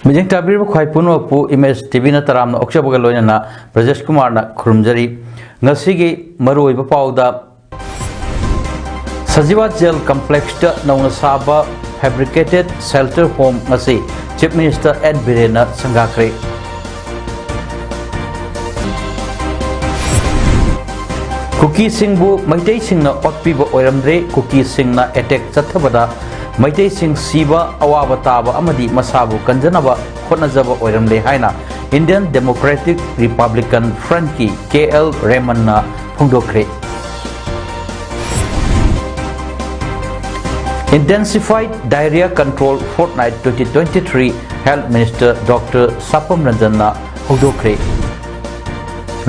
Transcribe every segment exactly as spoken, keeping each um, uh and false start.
ꯃꯤꯠꯌꯦꯡ ꯇꯥꯕꯤꯔꯤꯕ ꯈ꯭ꯋꯥꯏ ꯄꯨꯝꯅꯃꯛꯄꯨ ꯏꯃꯦꯖ ꯇꯤ ꯚꯤꯅ ꯇꯔꯥꯝꯅ ꯑꯣꯛꯆꯕꯒ ꯂꯣꯏꯅꯅ ꯕ꯭ꯔꯖꯦꯁ ꯀꯨꯃꯥꯔꯅ ꯈꯨꯔꯨꯝꯖꯔꯤ꯫ ꯉꯁꯤꯒꯤ ꯃꯔꯨꯑꯣꯏꯕ ꯄꯥꯎꯗ, ꯁꯖꯤꯋꯥ ꯖꯦꯜ ꯀꯝꯄ꯭ꯂꯦꯛꯁꯇ ꯅꯧꯅ ꯁꯥꯕ ꯐꯦꯕ꯭ꯔꯤꯀꯦꯇꯦꯗ ꯁꯦꯜꯇꯔ ꯍꯣꯝ ꯉꯁꯤ ꯆꯤꯐ ꯃꯤꯅꯤꯁꯇꯔ ꯑꯦꯟ ꯕꯤꯔꯦꯟꯅ ꯁꯪꯒꯥꯈ꯭ꯔꯦ꯫ ꯀꯨꯀꯤꯁꯤꯡꯕꯨ ꯃꯩꯇꯩꯁꯤꯡꯅ ꯑꯣꯠꯄꯤꯕ ꯑꯣꯏꯔꯝꯗ꯭ꯔꯦ, ꯀꯨꯀꯤꯁꯤꯡꯅ ꯑꯦꯇꯦꯛ ꯆꯠꯊꯕꯗ ꯃꯩꯇꯩꯁꯤꯡ ꯁꯤꯕ, ꯑꯋꯥꯕ ꯇꯥꯕ ꯑꯃꯗꯤ ꯃꯁꯥꯕꯨ ꯀꯟꯖꯅꯕ ꯍꯣꯠꯅꯖꯕ ꯑꯣꯏꯔꯝꯂꯦ ꯍꯥꯏꯅ ꯏꯟꯗꯤꯌꯟ ꯗꯦꯃꯣꯀ꯭ꯔꯦꯇꯤꯛ ꯔꯤꯄꯕ꯭ꯂꯤꯀꯟ ꯐ꯭ꯔꯟꯠꯀꯤ ꯀꯦ ꯑꯦꯜ ꯔꯦꯃꯟꯅ ꯐꯣꯡꯗꯣꯛꯈ꯭ꯔꯦ꯫ Intensified Diarrhea Control Fortnight twenty twenty-three Health Minister Doctor Sapam ꯔꯟꯖꯟꯅ ꯍꯧꯗꯣꯛꯈ꯭ꯔꯦ꯫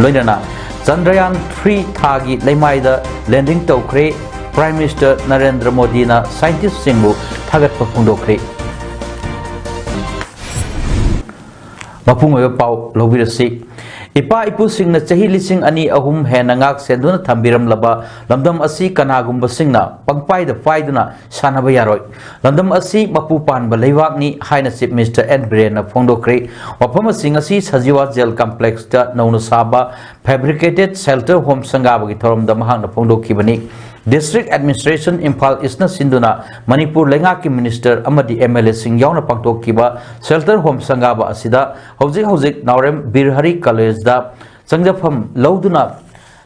ꯂꯣꯏꯅꯅ ꯆꯟꯗ꯭ꯔꯌꯥꯟ ꯊ꯭ꯔꯤ ꯊꯥꯒꯤ ꯂꯩꯃꯥꯏꯗ ꯂꯦꯟꯗꯤꯡ ꯇꯧꯈ꯭ꯔꯦ꯫ ꯄ꯭ꯔꯥꯏꯝ ꯃꯤꯅꯤꯁꯇꯔ ꯅꯔꯦꯟꯗ꯭ꯔ ꯃꯣꯗꯤꯅ ꯁꯥꯏꯟꯇꯤꯁꯁꯤꯡꯕꯨ ꯊꯥꯒꯠꯄ ꯐꯣꯡꯗꯣꯛꯈ꯭ꯔꯦ꯫ ꯃꯄꯨꯡ ꯑꯣꯏꯕ ꯄꯥꯎ ꯂꯧꯕꯤꯔꯁꯤ꯫ ꯏꯄꯥ ꯏꯄꯨꯁꯤꯡꯅ ꯆꯍꯤ ꯂꯤꯁꯤꯡ ꯑꯅꯤ ꯑꯍꯨꯝ ꯍꯦꯟꯅ ꯉꯥꯛ ꯁꯦꯟꯗꯨꯅ ꯊꯝꯕꯤꯔꯝꯂꯕ ꯂꯝꯗꯝ ꯑꯁꯤ ꯀꯅꯥꯒꯨꯝꯕꯁꯤꯡꯅ ꯄꯪꯄꯥꯏꯗ ꯄꯥꯏꯗꯨꯅ ꯁꯥꯟꯅꯕ ꯌꯥꯔꯣꯏ꯫ ꯂꯝꯗꯝ ꯑꯁꯤ ꯃꯄꯨ ꯄꯥꯟꯕ ꯂꯩꯕꯥꯛꯅꯤ ꯍꯥꯏꯅ ꯆꯤꯐ ꯃꯤꯅꯤꯁꯇꯔ ꯑꯦꯟ ꯕꯤꯔꯦꯟꯅ ꯐꯣꯡꯗꯣꯛꯈ꯭ꯔꯦ꯫ ꯋꯥꯐꯝ ꯑꯁꯤ ꯉꯁꯤ ꯁꯖꯤꯋꯥ ꯖꯦꯜ ꯀꯝꯄ꯭ꯂꯦꯛꯁꯇ ꯅꯧꯅ ꯁꯥꯕ ꯐꯦꯕ꯭ꯔꯤꯀꯦꯇꯦꯗ ꯁꯦꯜꯇꯔ ꯍꯣꯝ ꯁꯪꯒꯥꯕꯒꯤ ꯊꯧꯔꯝꯗ ꯃꯍꯥꯛꯅ ꯐꯣꯡꯗꯣꯛꯈꯤꯕꯅꯤ꯫ ꯗꯤꯁꯇ꯭ꯔꯤꯛ ꯑꯦꯗꯃꯤꯅꯤꯁꯇ꯭ꯔꯦꯁꯟ ꯏꯝꯐꯥꯜ ꯏꯁꯅ ꯁꯤꯟꯗꯨꯅ ꯃꯅꯤꯄꯨꯔ ꯂꯩꯉꯥꯛꯀꯤ ꯃꯤꯅꯤꯁꯇꯔ ꯑꯃꯗꯤ ꯑꯦꯝ ꯑꯦꯜ ꯑꯦꯁꯤꯡ ꯌꯥꯎꯅ ꯄꯥꯡꯊꯣꯛꯈꯤꯕ ꯁꯦꯜꯇꯔ ꯍꯣꯝ ꯁꯪꯒꯥꯕ ꯑꯁꯤꯗ ꯍꯧꯖꯤꯛ ꯍꯧꯖꯤꯛ ꯅꯥꯎꯔꯦꯝ ꯕꯤꯔ ꯍꯔꯤ ꯀꯣꯂꯦꯖꯗ ꯆꯪꯖꯐꯝ ꯂꯧꯗꯨꯅ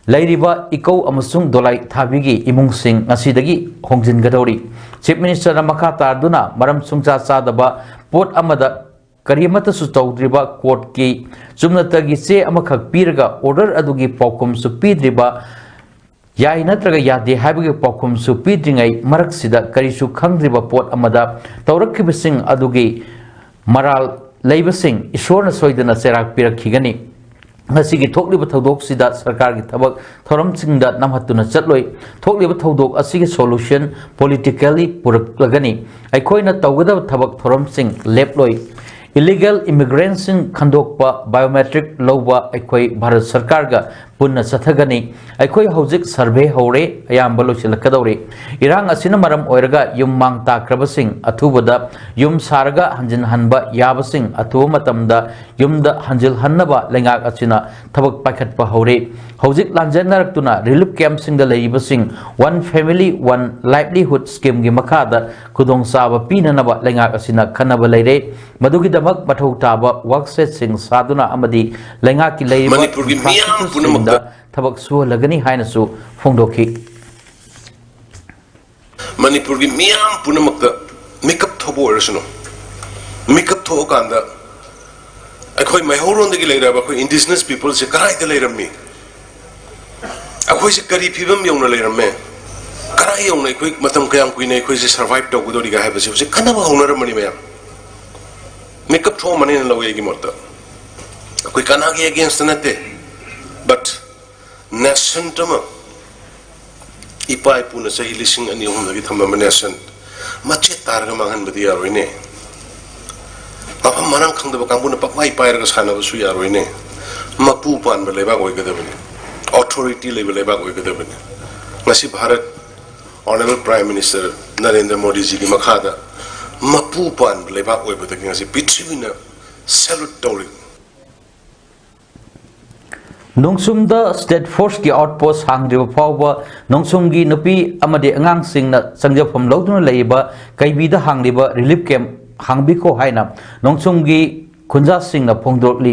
ꯂꯩꯔꯤꯕ ꯏꯀꯧ ꯑꯃꯁꯨꯡ ꯗꯣꯂꯥꯏ ꯊꯥꯕꯤꯒꯤ ꯏꯃꯨꯡꯁꯤꯡ ꯉꯁꯤꯗꯒꯤ ꯍꯣꯡꯖꯤꯟꯒꯗꯧꯔꯤ꯫ ꯆꯤꯐ ꯃꯤꯅꯤꯁꯇꯔꯅ ꯃꯈꯥ ꯇꯥꯗꯨꯅ ꯃꯔꯝ ꯁꯨꯡꯆꯥ ꯆꯥꯗꯕ ꯄꯣꯠ ꯑꯃꯗ ꯀꯔꯤ ꯑꯃꯠꯇꯁꯨ ꯇꯧꯗ꯭ꯔꯤꯕ, ꯀꯣꯔꯠꯀꯤ ꯆꯨꯝꯅꯇꯒꯤ ꯆꯦ ꯑꯃꯈꯛ ꯄꯤꯔꯒ ꯑꯣꯔꯗꯔ ꯑꯗꯨꯒꯤ ꯄꯥꯎꯈꯨꯝꯁꯨ ꯄꯤꯗ꯭ꯔꯤꯕ ꯌꯥꯏ ꯅꯠꯇ꯭ꯔꯒ ꯌꯥꯗꯦ ꯍꯥꯏꯕꯒꯤ ꯄꯥꯎꯈꯨꯝꯁꯨ ꯄꯤꯗ꯭ꯔꯤꯉꯩ ꯃꯔꯛꯁꯤꯗ ꯀꯔꯤꯁꯨ ꯈꯪꯗ꯭ꯔꯤꯕ ꯄꯣꯠ ꯑꯃꯗ ꯇꯧꯔꯛꯈꯤꯕꯁꯤꯡ ꯑꯗꯨꯒꯤ ꯃꯔꯥꯜ ꯂꯩꯕꯁꯤꯡ ꯏꯁꯣꯔꯅ ꯁꯣꯏꯗꯅ ꯆꯩꯔꯥꯛ ꯄꯤꯔꯛꯈꯤꯒꯅꯤ꯫ ꯉꯁꯤꯒꯤ ꯊꯣꯛꯂꯤꯕ ꯊꯧꯗꯣꯛꯁꯤꯗ ꯁꯔꯀꯥꯔꯒꯤ ꯊꯕꯛ ꯊꯧꯔꯝꯁꯤꯡꯗ ꯅꯝꯍꯠꯇꯨꯅ ꯆꯠꯂꯣꯏ꯫ ꯊꯣꯛꯂꯤꯕ ꯊꯧꯗꯣꯛ ꯑꯁꯤꯒꯤ solution politically ꯄꯨꯔꯛꯂꯒꯅꯤ꯫ ꯑꯩꯈꯣꯏꯅ ꯇꯧꯒꯗꯕ ꯊꯕꯛ ꯊꯧꯔꯝꯁꯤꯡ ꯂꯦꯞꯂꯣꯏ꯫ Illegal immigrantꯁꯤꯡ ꯈꯟꯗꯣꯛꯄ, biometric ꯂꯧꯕ ꯑꯩꯈꯣꯏ ꯚꯥꯔꯠ ꯁꯔꯀꯥꯔꯒ ꯄꯨꯟꯅ ꯆꯠꯊꯒꯅꯤ꯫ ꯑꯩꯈꯣꯏ ꯍꯧꯖꯤꯛ survey ꯍꯧꯔꯦ, ꯑꯌꯥꯝꯕ ꯂꯣꯏꯁꯤꯜꯂꯛꯀꯗꯧꯔꯦ꯫ ꯏꯔꯥꯡ ꯑꯁꯤꯅ ꯃꯔꯝ ꯑꯣꯏꯔꯒ ꯌꯨꯝ ꯃꯥꯡ ꯇꯥꯈ꯭ꯔꯕꯁꯤꯡ ꯑꯊꯨꯕꯗ ꯌꯨꯝ ꯁꯥꯔꯒ ꯍꯟꯖꯤꯟꯍꯟꯕ ꯌꯥꯕꯁꯤꯡ ꯑꯊꯨꯕ ꯃꯇꯝꯗ ꯌꯨꯝꯗ ꯍꯟꯖꯤꯜꯍꯟꯅꯕ ꯂꯩꯉꯥꯛ ꯑꯁꯤꯅ ꯊꯕꯛ ꯄꯥꯏꯈꯠꯄ ꯍꯧꯔꯦ꯫ ꯍꯧꯖꯤꯛ ꯂꯥꯟꯖꯦꯟꯅꯔꯛꯇꯨꯅ relief campꯁꯤꯡꯗ ꯂꯩꯔꯤꯕꯁꯤꯡ One Family One Livelihood Schemeꯒꯤ ꯃꯈꯥꯗ ꯈꯨꯗꯣꯡꯆꯥꯕ ꯄꯤꯅꯅꯕ ꯂꯩꯉꯥꯛ ꯑꯁꯤꯅ ꯈꯟꯅꯕ ꯂꯩꯔꯦ꯫ ꯃꯗꯨꯒꯤꯗꯃꯛ ꯃꯊꯧ ꯇꯥꯕ workshedꯁꯤꯡ ꯁꯥꯗꯨꯅ ꯑꯃꯗꯤ ꯂꯩꯉꯥꯛꯀꯤ ꯂꯩꯔꯤꯕ ꯃꯅꯤꯄꯨꯔꯒꯤ ꯃꯤꯌꯥꯝ infrastructureꯁꯤꯡꯗ ꯄꯨꯝꯅꯃꯛꯇ ꯊꯕꯛ ꯁꯨꯍꯜꯂꯒꯅꯤ ꯍꯥꯏꯅꯁꯨ ꯐꯣꯡꯗꯣꯛꯈꯤ꯫ ꯃꯅꯤꯄꯨꯔꯒꯤ ꯃꯤꯌꯥꯝ ꯄꯨꯝꯅꯃꯛꯇ ꯃꯤꯀꯞ ꯊꯣꯛꯄ ꯑꯣꯏꯔꯁꯅꯨ꯫ ꯃꯤꯀꯞ ꯊꯣꯛꯑꯀꯥꯟꯗ ꯑꯩꯈꯣꯏ ꯃꯩꯍꯧꯔꯣꯟꯗꯒꯤ ꯂꯩꯔꯕ ꯑꯩꯈꯣꯏ indigenous peopleꯁꯦ ꯀꯗꯥꯏꯗ ꯂꯩꯔꯝꯃꯤ? ꯑꯩꯈꯣꯏꯁꯦ ꯀꯔꯤ ꯐꯤꯕꯝ ꯌꯧꯅ ꯂꯩꯔꯝꯃꯦ? ꯀꯗꯥꯏ ꯌꯧꯅ ꯑꯩꯈꯣꯏ ꯃꯇꯝ ꯀꯌꯥꯝ ꯀꯨꯏꯅ ꯑꯩꯈꯣꯏꯁꯦ survive ꯇꯧꯒꯗꯧꯔꯤꯒꯦ ꯍꯥꯏꯕꯁꯦ ꯍꯧꯖꯤꯛ ꯈꯟꯅꯕ ꯍꯧꯅꯔꯝꯃꯅꯤ ꯃꯌꯥꯝ꯫ ꯃꯤꯀꯞ ꯊꯣꯛꯑꯝꯃꯅꯤꯅ ꯂꯧꯋꯦ ꯑꯩꯒꯤ ꯃꯣꯠꯇ꯫ ꯑꯩꯈꯣꯏ ꯀꯅꯥꯒꯤ againstꯇ ꯅꯠꯇꯦ, but nascent ꯑꯃ, ꯏꯄꯥ ꯏꯄꯨꯅ ꯆꯍꯤ ꯂꯤꯁꯤꯡ ꯑꯅꯤ ꯑꯍꯨꯝꯗꯒꯤ ꯊꯝꯂꯝꯕ nascent ꯃꯆꯦꯠ ꯇꯥꯔꯒ ꯃꯥꯡꯍꯟꯕꯗꯤ ꯌꯥꯔꯣꯏꯅꯦ꯫ ꯃꯐꯝ ꯃꯔꯥꯡ ꯈꯪꯗꯕ ꯀꯥꯡꯕꯨꯅ ꯄꯪꯄꯥꯏ ꯄꯥꯏꯔꯒ ꯁꯥꯟꯅꯕꯁꯨ ꯌꯥꯔꯣꯏꯅꯦ꯫ ꯃꯄꯨ ꯄꯥꯟꯕ ꯂꯩꯕꯥꯛ ꯑꯣꯏꯒꯗꯕꯅꯤ, authority ꯂꯩꯕ ꯂꯩꯕꯥꯛ ꯑꯣꯏꯒꯗꯕꯅꯤ꯫ ꯉꯁꯤ Bharat Honourable Prime Minister Narendra ꯃꯣꯗꯤꯖꯤꯒꯤ ꯃꯈꯥꯗ ꯃꯄꯨ ꯄꯥꯟꯕ ꯂꯩꯕꯥꯛ ꯑꯣꯏꯕꯗꯒꯤ ꯉꯁꯤ ꯄ꯭ꯔꯤꯊꯤꯕꯤꯅ salute ꯇꯧꯔꯤ꯫ ꯅꯣꯡꯁꯨꯝꯗ state forceꯀꯤ outpost ꯍꯥꯡꯗ꯭ꯔꯤꯕ ꯐꯥꯎꯕ ꯅꯣꯡꯁꯨꯝꯒꯤ ꯅꯨꯄꯤ ꯑꯃꯗꯤ ꯑꯉꯥꯡꯁꯤꯡꯅ ꯆꯪꯖꯐꯝ ꯂꯧꯗꯨꯅ ꯂꯩꯔꯤꯕ ꯀꯩꯕꯤꯗ ꯍꯥꯡꯂꯤꯕ relief camp ꯍꯥꯡꯕꯤꯈꯣ ꯍꯥꯏꯅ ꯅꯣꯡꯁꯨꯝꯒꯤ ꯈꯨꯟꯖꯥꯁꯤꯡꯅ ꯐꯣꯡꯗꯣꯛꯂꯤ꯫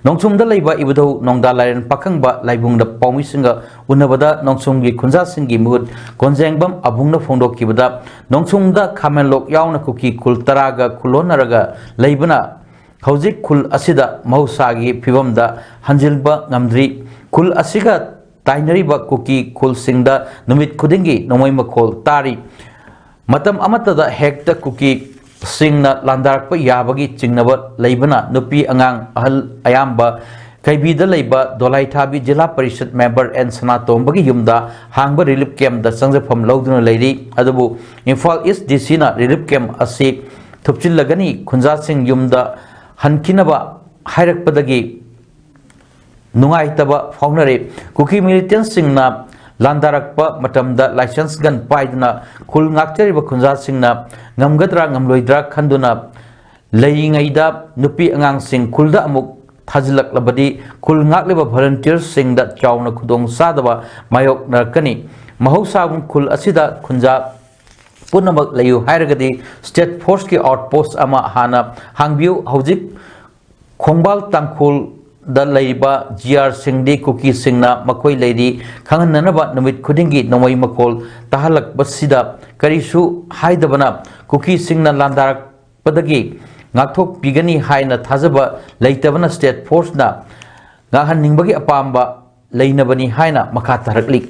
ꯅꯣꯡꯁꯨꯝꯗ ꯂꯩꯕ ꯏꯕꯨꯙꯧ ꯅꯣꯡꯗꯥ ꯂꯥꯏꯔꯦꯟ ꯄꯥꯈꯪꯕ ꯂꯥꯏꯕꯨꯡꯗ ꯄꯥꯎꯃꯤꯁꯤꯡꯒ ꯎꯅꯕꯗ ꯅꯣꯡꯁꯨꯝꯒꯤ ꯈꯨꯟꯖꯥꯁꯤꯡꯒꯤ ꯃꯤꯍꯨꯠ ꯀꯣꯟꯖꯦꯡꯕꯝ ꯑꯕꯨꯡꯅ ꯐꯣꯡꯗꯣꯛꯈꯤꯕꯗ, ꯅꯣꯡꯁꯨꯝꯗ ꯈꯥꯃꯦꯟꯂꯣꯛ ꯌꯥꯎꯅ ꯀꯨꯀꯤ ꯈꯨꯜ ꯇꯔꯥꯒ ꯈꯨꯜꯂꯣꯟꯅꯔꯒ ꯂꯩꯕꯅ ꯍꯧꯖꯤꯛ ꯈꯨꯜ ꯑꯁꯤꯗ ꯃꯍꯧꯁꯥꯒꯤ ꯐꯤꯕꯝꯗ ꯍꯟꯖꯤꯟꯕ ꯉꯝꯗ꯭ꯔꯤ꯫ ꯈꯨꯜ ꯑꯁꯤꯒ ꯇꯥꯏꯅꯔꯤꯕ ꯀꯨꯀꯤ ꯈꯨꯜꯁꯤꯡꯗ ꯅꯨꯃꯤꯠ ꯈꯨꯗꯤꯡꯒꯤ ꯅꯣꯡꯃꯩ ꯃꯈꯣꯜ ꯇꯥꯔꯤ꯫ ꯃꯇꯝ ꯑꯃꯠꯇꯗ ꯍꯦꯛꯇ ꯀꯨꯀꯤꯁꯤꯡꯅ ꯂꯥꯟꯗꯥꯔꯛꯄ ꯌꯥꯕꯒꯤ ꯆꯤꯡꯅꯕ ꯂꯩꯕꯅ ꯅꯨꯄꯤ, ꯑꯉꯥꯡ, ꯑꯍꯜ ꯑꯌꯥꯝꯕ ꯀꯩꯕꯤꯗ ꯂꯩꯕ ꯗꯣꯂꯥꯏꯊꯥꯕꯤ ꯖꯤꯂꯥ ꯄꯔꯤꯁꯠ ꯃꯦꯝꯕꯔ ꯑꯦꯟ ꯁꯅꯥꯇꯣꯝꯕꯒꯤ ꯌꯨꯝꯗ ꯍꯥꯡꯕ ꯔꯤꯂꯤꯐ ꯀꯦꯝꯞꯇ ꯆꯪꯖꯐꯝ ꯂꯧꯗꯨꯅ ꯂꯩꯔꯤ꯫ ꯑꯗꯨꯕꯨ ꯏꯝꯐꯥꯜ ꯏꯁ ꯗꯤ ꯁꯤꯅ ꯔꯤꯂꯤꯐ ꯀꯦꯝꯞ ꯑꯁꯤ ꯊꯨꯞꯆꯤꯜꯂꯒꯅꯤ, ꯈꯨꯟꯖꯥꯁꯤꯡ ꯌꯨꯝꯗ ꯍꯟꯈꯤꯅꯕ ꯍꯥꯏꯔꯛꯄꯗꯒꯤ ꯅꯨꯡꯉꯥꯏꯇꯕ ꯐꯥꯎꯅꯔꯦ꯫ ꯀꯨꯀꯤ ꯃꯤꯂꯤꯇꯦꯟꯁꯤꯡꯅ ꯂꯥꯟꯗꯥꯔꯛꯄ ꯃꯇꯝꯗ ꯂꯥꯏꯁꯦꯟꯁ ꯒꯟ ꯄꯥꯏꯗꯨꯅ ꯈꯨꯜ ꯉꯥꯛꯆꯔꯤꯕ ꯈꯨꯟꯖꯥꯁꯤꯡꯅ ꯉꯝꯒꯗ꯭ꯔꯥ ꯉꯝꯂꯣꯏꯗ꯭ꯔꯥ ꯈꯟꯗꯨꯅ ꯂꯩꯔꯤꯉꯩꯗ ꯅꯨꯄꯤ ꯑꯉꯥꯡꯁꯤꯡ ꯈꯨꯜꯗ ꯑꯃꯨꯛ ꯊꯥꯖꯤꯜꯂꯛꯂꯕꯗꯤ ꯈꯨꯜ ꯉꯥꯛꯂꯤꯕ ꯚꯣꯂꯨꯟꯇꯤꯌꯔꯁꯤꯡꯗ ꯆꯥꯎꯅ ꯈꯨꯗꯣꯡꯆꯥꯗꯕ ꯃꯥꯌꯣꯛꯅꯔꯛꯀꯅꯤ꯫ ꯃꯍꯧꯁꯥꯒꯨꯝ ꯈꯨꯜ ꯑꯁꯤꯗ ꯈꯨꯟꯖꯥ ꯄꯨꯝꯅꯃꯛ ꯂꯩꯌꯨ ꯍꯥꯏꯔꯒꯗꯤ ꯁ꯭ꯇꯦꯠ ꯐꯣꯔꯁꯀꯤ ꯑꯥꯎꯠꯄꯣꯁ ꯑꯃ ꯍꯥꯟꯅ ꯍꯥꯡꯕꯤꯌꯨ꯫ ꯍꯧꯖꯤꯛ ꯈꯣꯡꯕꯥꯜ ꯇꯥꯡꯈꯨꯜꯗ ꯂꯩꯔꯤꯕ ꯖꯤ ꯑꯥꯔꯁꯤꯡꯗꯤ ꯀꯨꯀꯤꯁꯤꯡꯅ ꯃꯈꯣꯏ ꯂꯩꯔꯤ ꯈꯪꯍꯟꯅꯅꯕ ꯅꯨꯃꯤꯠ ꯈꯨꯗꯤꯡꯒꯤ ꯅꯣꯡꯃꯩ ꯃꯈꯣꯜ ꯇꯥꯍꯜꯂꯛꯄꯁꯤꯗ ꯀꯔꯤꯁꯨ ꯍꯥꯏꯗꯕꯅ ꯀꯨꯀꯤꯁꯤꯡꯅ ꯂꯥꯟꯗꯥꯔꯛꯄꯗꯒꯤ ꯉꯥꯛꯊꯣꯛꯄꯤꯒꯅꯤ ꯍꯥꯏꯅ ꯊꯥꯖꯕ ꯂꯩꯇꯕꯅ ꯁ꯭ꯇꯦꯠ ꯐꯣꯔꯁꯅ ꯉꯥꯛꯍꯟꯅꯤꯡꯕꯒꯤ ꯑꯄꯥꯝꯕ ꯂꯩꯅꯕꯅꯤ ꯍꯥꯏꯅ ꯃꯈꯥ ꯇꯥꯔꯛꯂꯤ꯫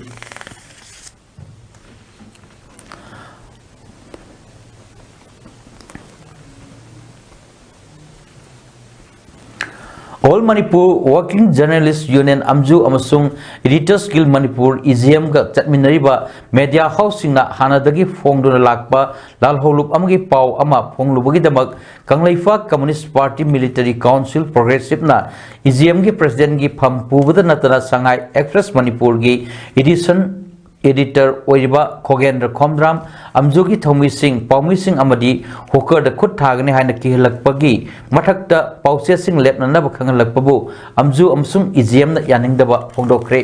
All Manipur Working Journalist Union, ꯑꯝꯖꯨ, ꯑꯃꯁꯨꯡ Editors Guild Manipur, E G ꯑꯦꯝꯒ ꯆꯠꯃꯤꯟꯅꯔꯤꯕ ꯃꯦꯗꯤꯌꯥ ꯍꯥꯎꯁꯁꯤꯡꯅ ꯍꯥꯟꯅꯗꯒꯤ ꯐꯣꯡꯗꯨꯅ ꯂꯥꯛꯄ ꯂꯥꯜꯍꯧꯂꯨꯞ ꯑꯃꯒꯤ ꯄꯥꯎ ꯑꯃ ꯐꯣꯡꯂꯨꯕꯒꯤꯗꯃꯛ Kangleipak communist party military council ꯄ꯭ꯔꯣꯒ꯭ꯔꯦꯁꯤꯚꯅ ꯏ ꯖꯤ ꯑꯦꯝꯒꯤ ꯄ꯭ꯔꯦꯁꯤꯗꯦꯟꯠꯒꯤ ꯐꯝ ꯄꯨꯕꯗ ꯅꯠꯇꯅ ꯁꯉꯥꯏ ꯑꯦꯛꯁꯄ꯭ꯔꯦꯁ ꯃꯅꯤꯄꯨꯔꯒꯤ ꯏꯗꯤꯁꯟ ꯑꯦꯗꯤꯇꯔ ꯑꯣꯏꯔꯤꯕ ꯈꯣꯒꯦꯟꯗ꯭ꯔ ꯈꯣꯝꯗ꯭ꯔꯥꯝ, ꯑꯝꯖꯨꯒꯤ ꯊꯧꯃꯤꯁꯤꯡ, ꯄꯥꯎꯃꯤꯁꯤꯡ ꯑꯃꯗꯤ ꯍꯣꯀꯔꯗ ꯈꯨꯠ ꯊꯥꯒꯅꯤ ꯍꯥꯏꯅ ꯀꯤꯍꯜꯂꯛꯄꯒꯤ ꯃꯊꯛꯇ ꯄꯥꯎꯆꯦꯁꯤꯡ ꯂꯦꯞꯅꯅꯕ ꯈꯪꯍꯜꯂꯛꯄꯕꯨ ꯑꯝꯖꯨ ꯑꯃꯁꯨꯡ ꯏ ꯖꯤ ꯑꯦꯝꯅ ꯌꯥꯅꯤꯡꯗꯕ ꯐꯣꯡꯗꯣꯛꯈ꯭ꯔꯦ꯫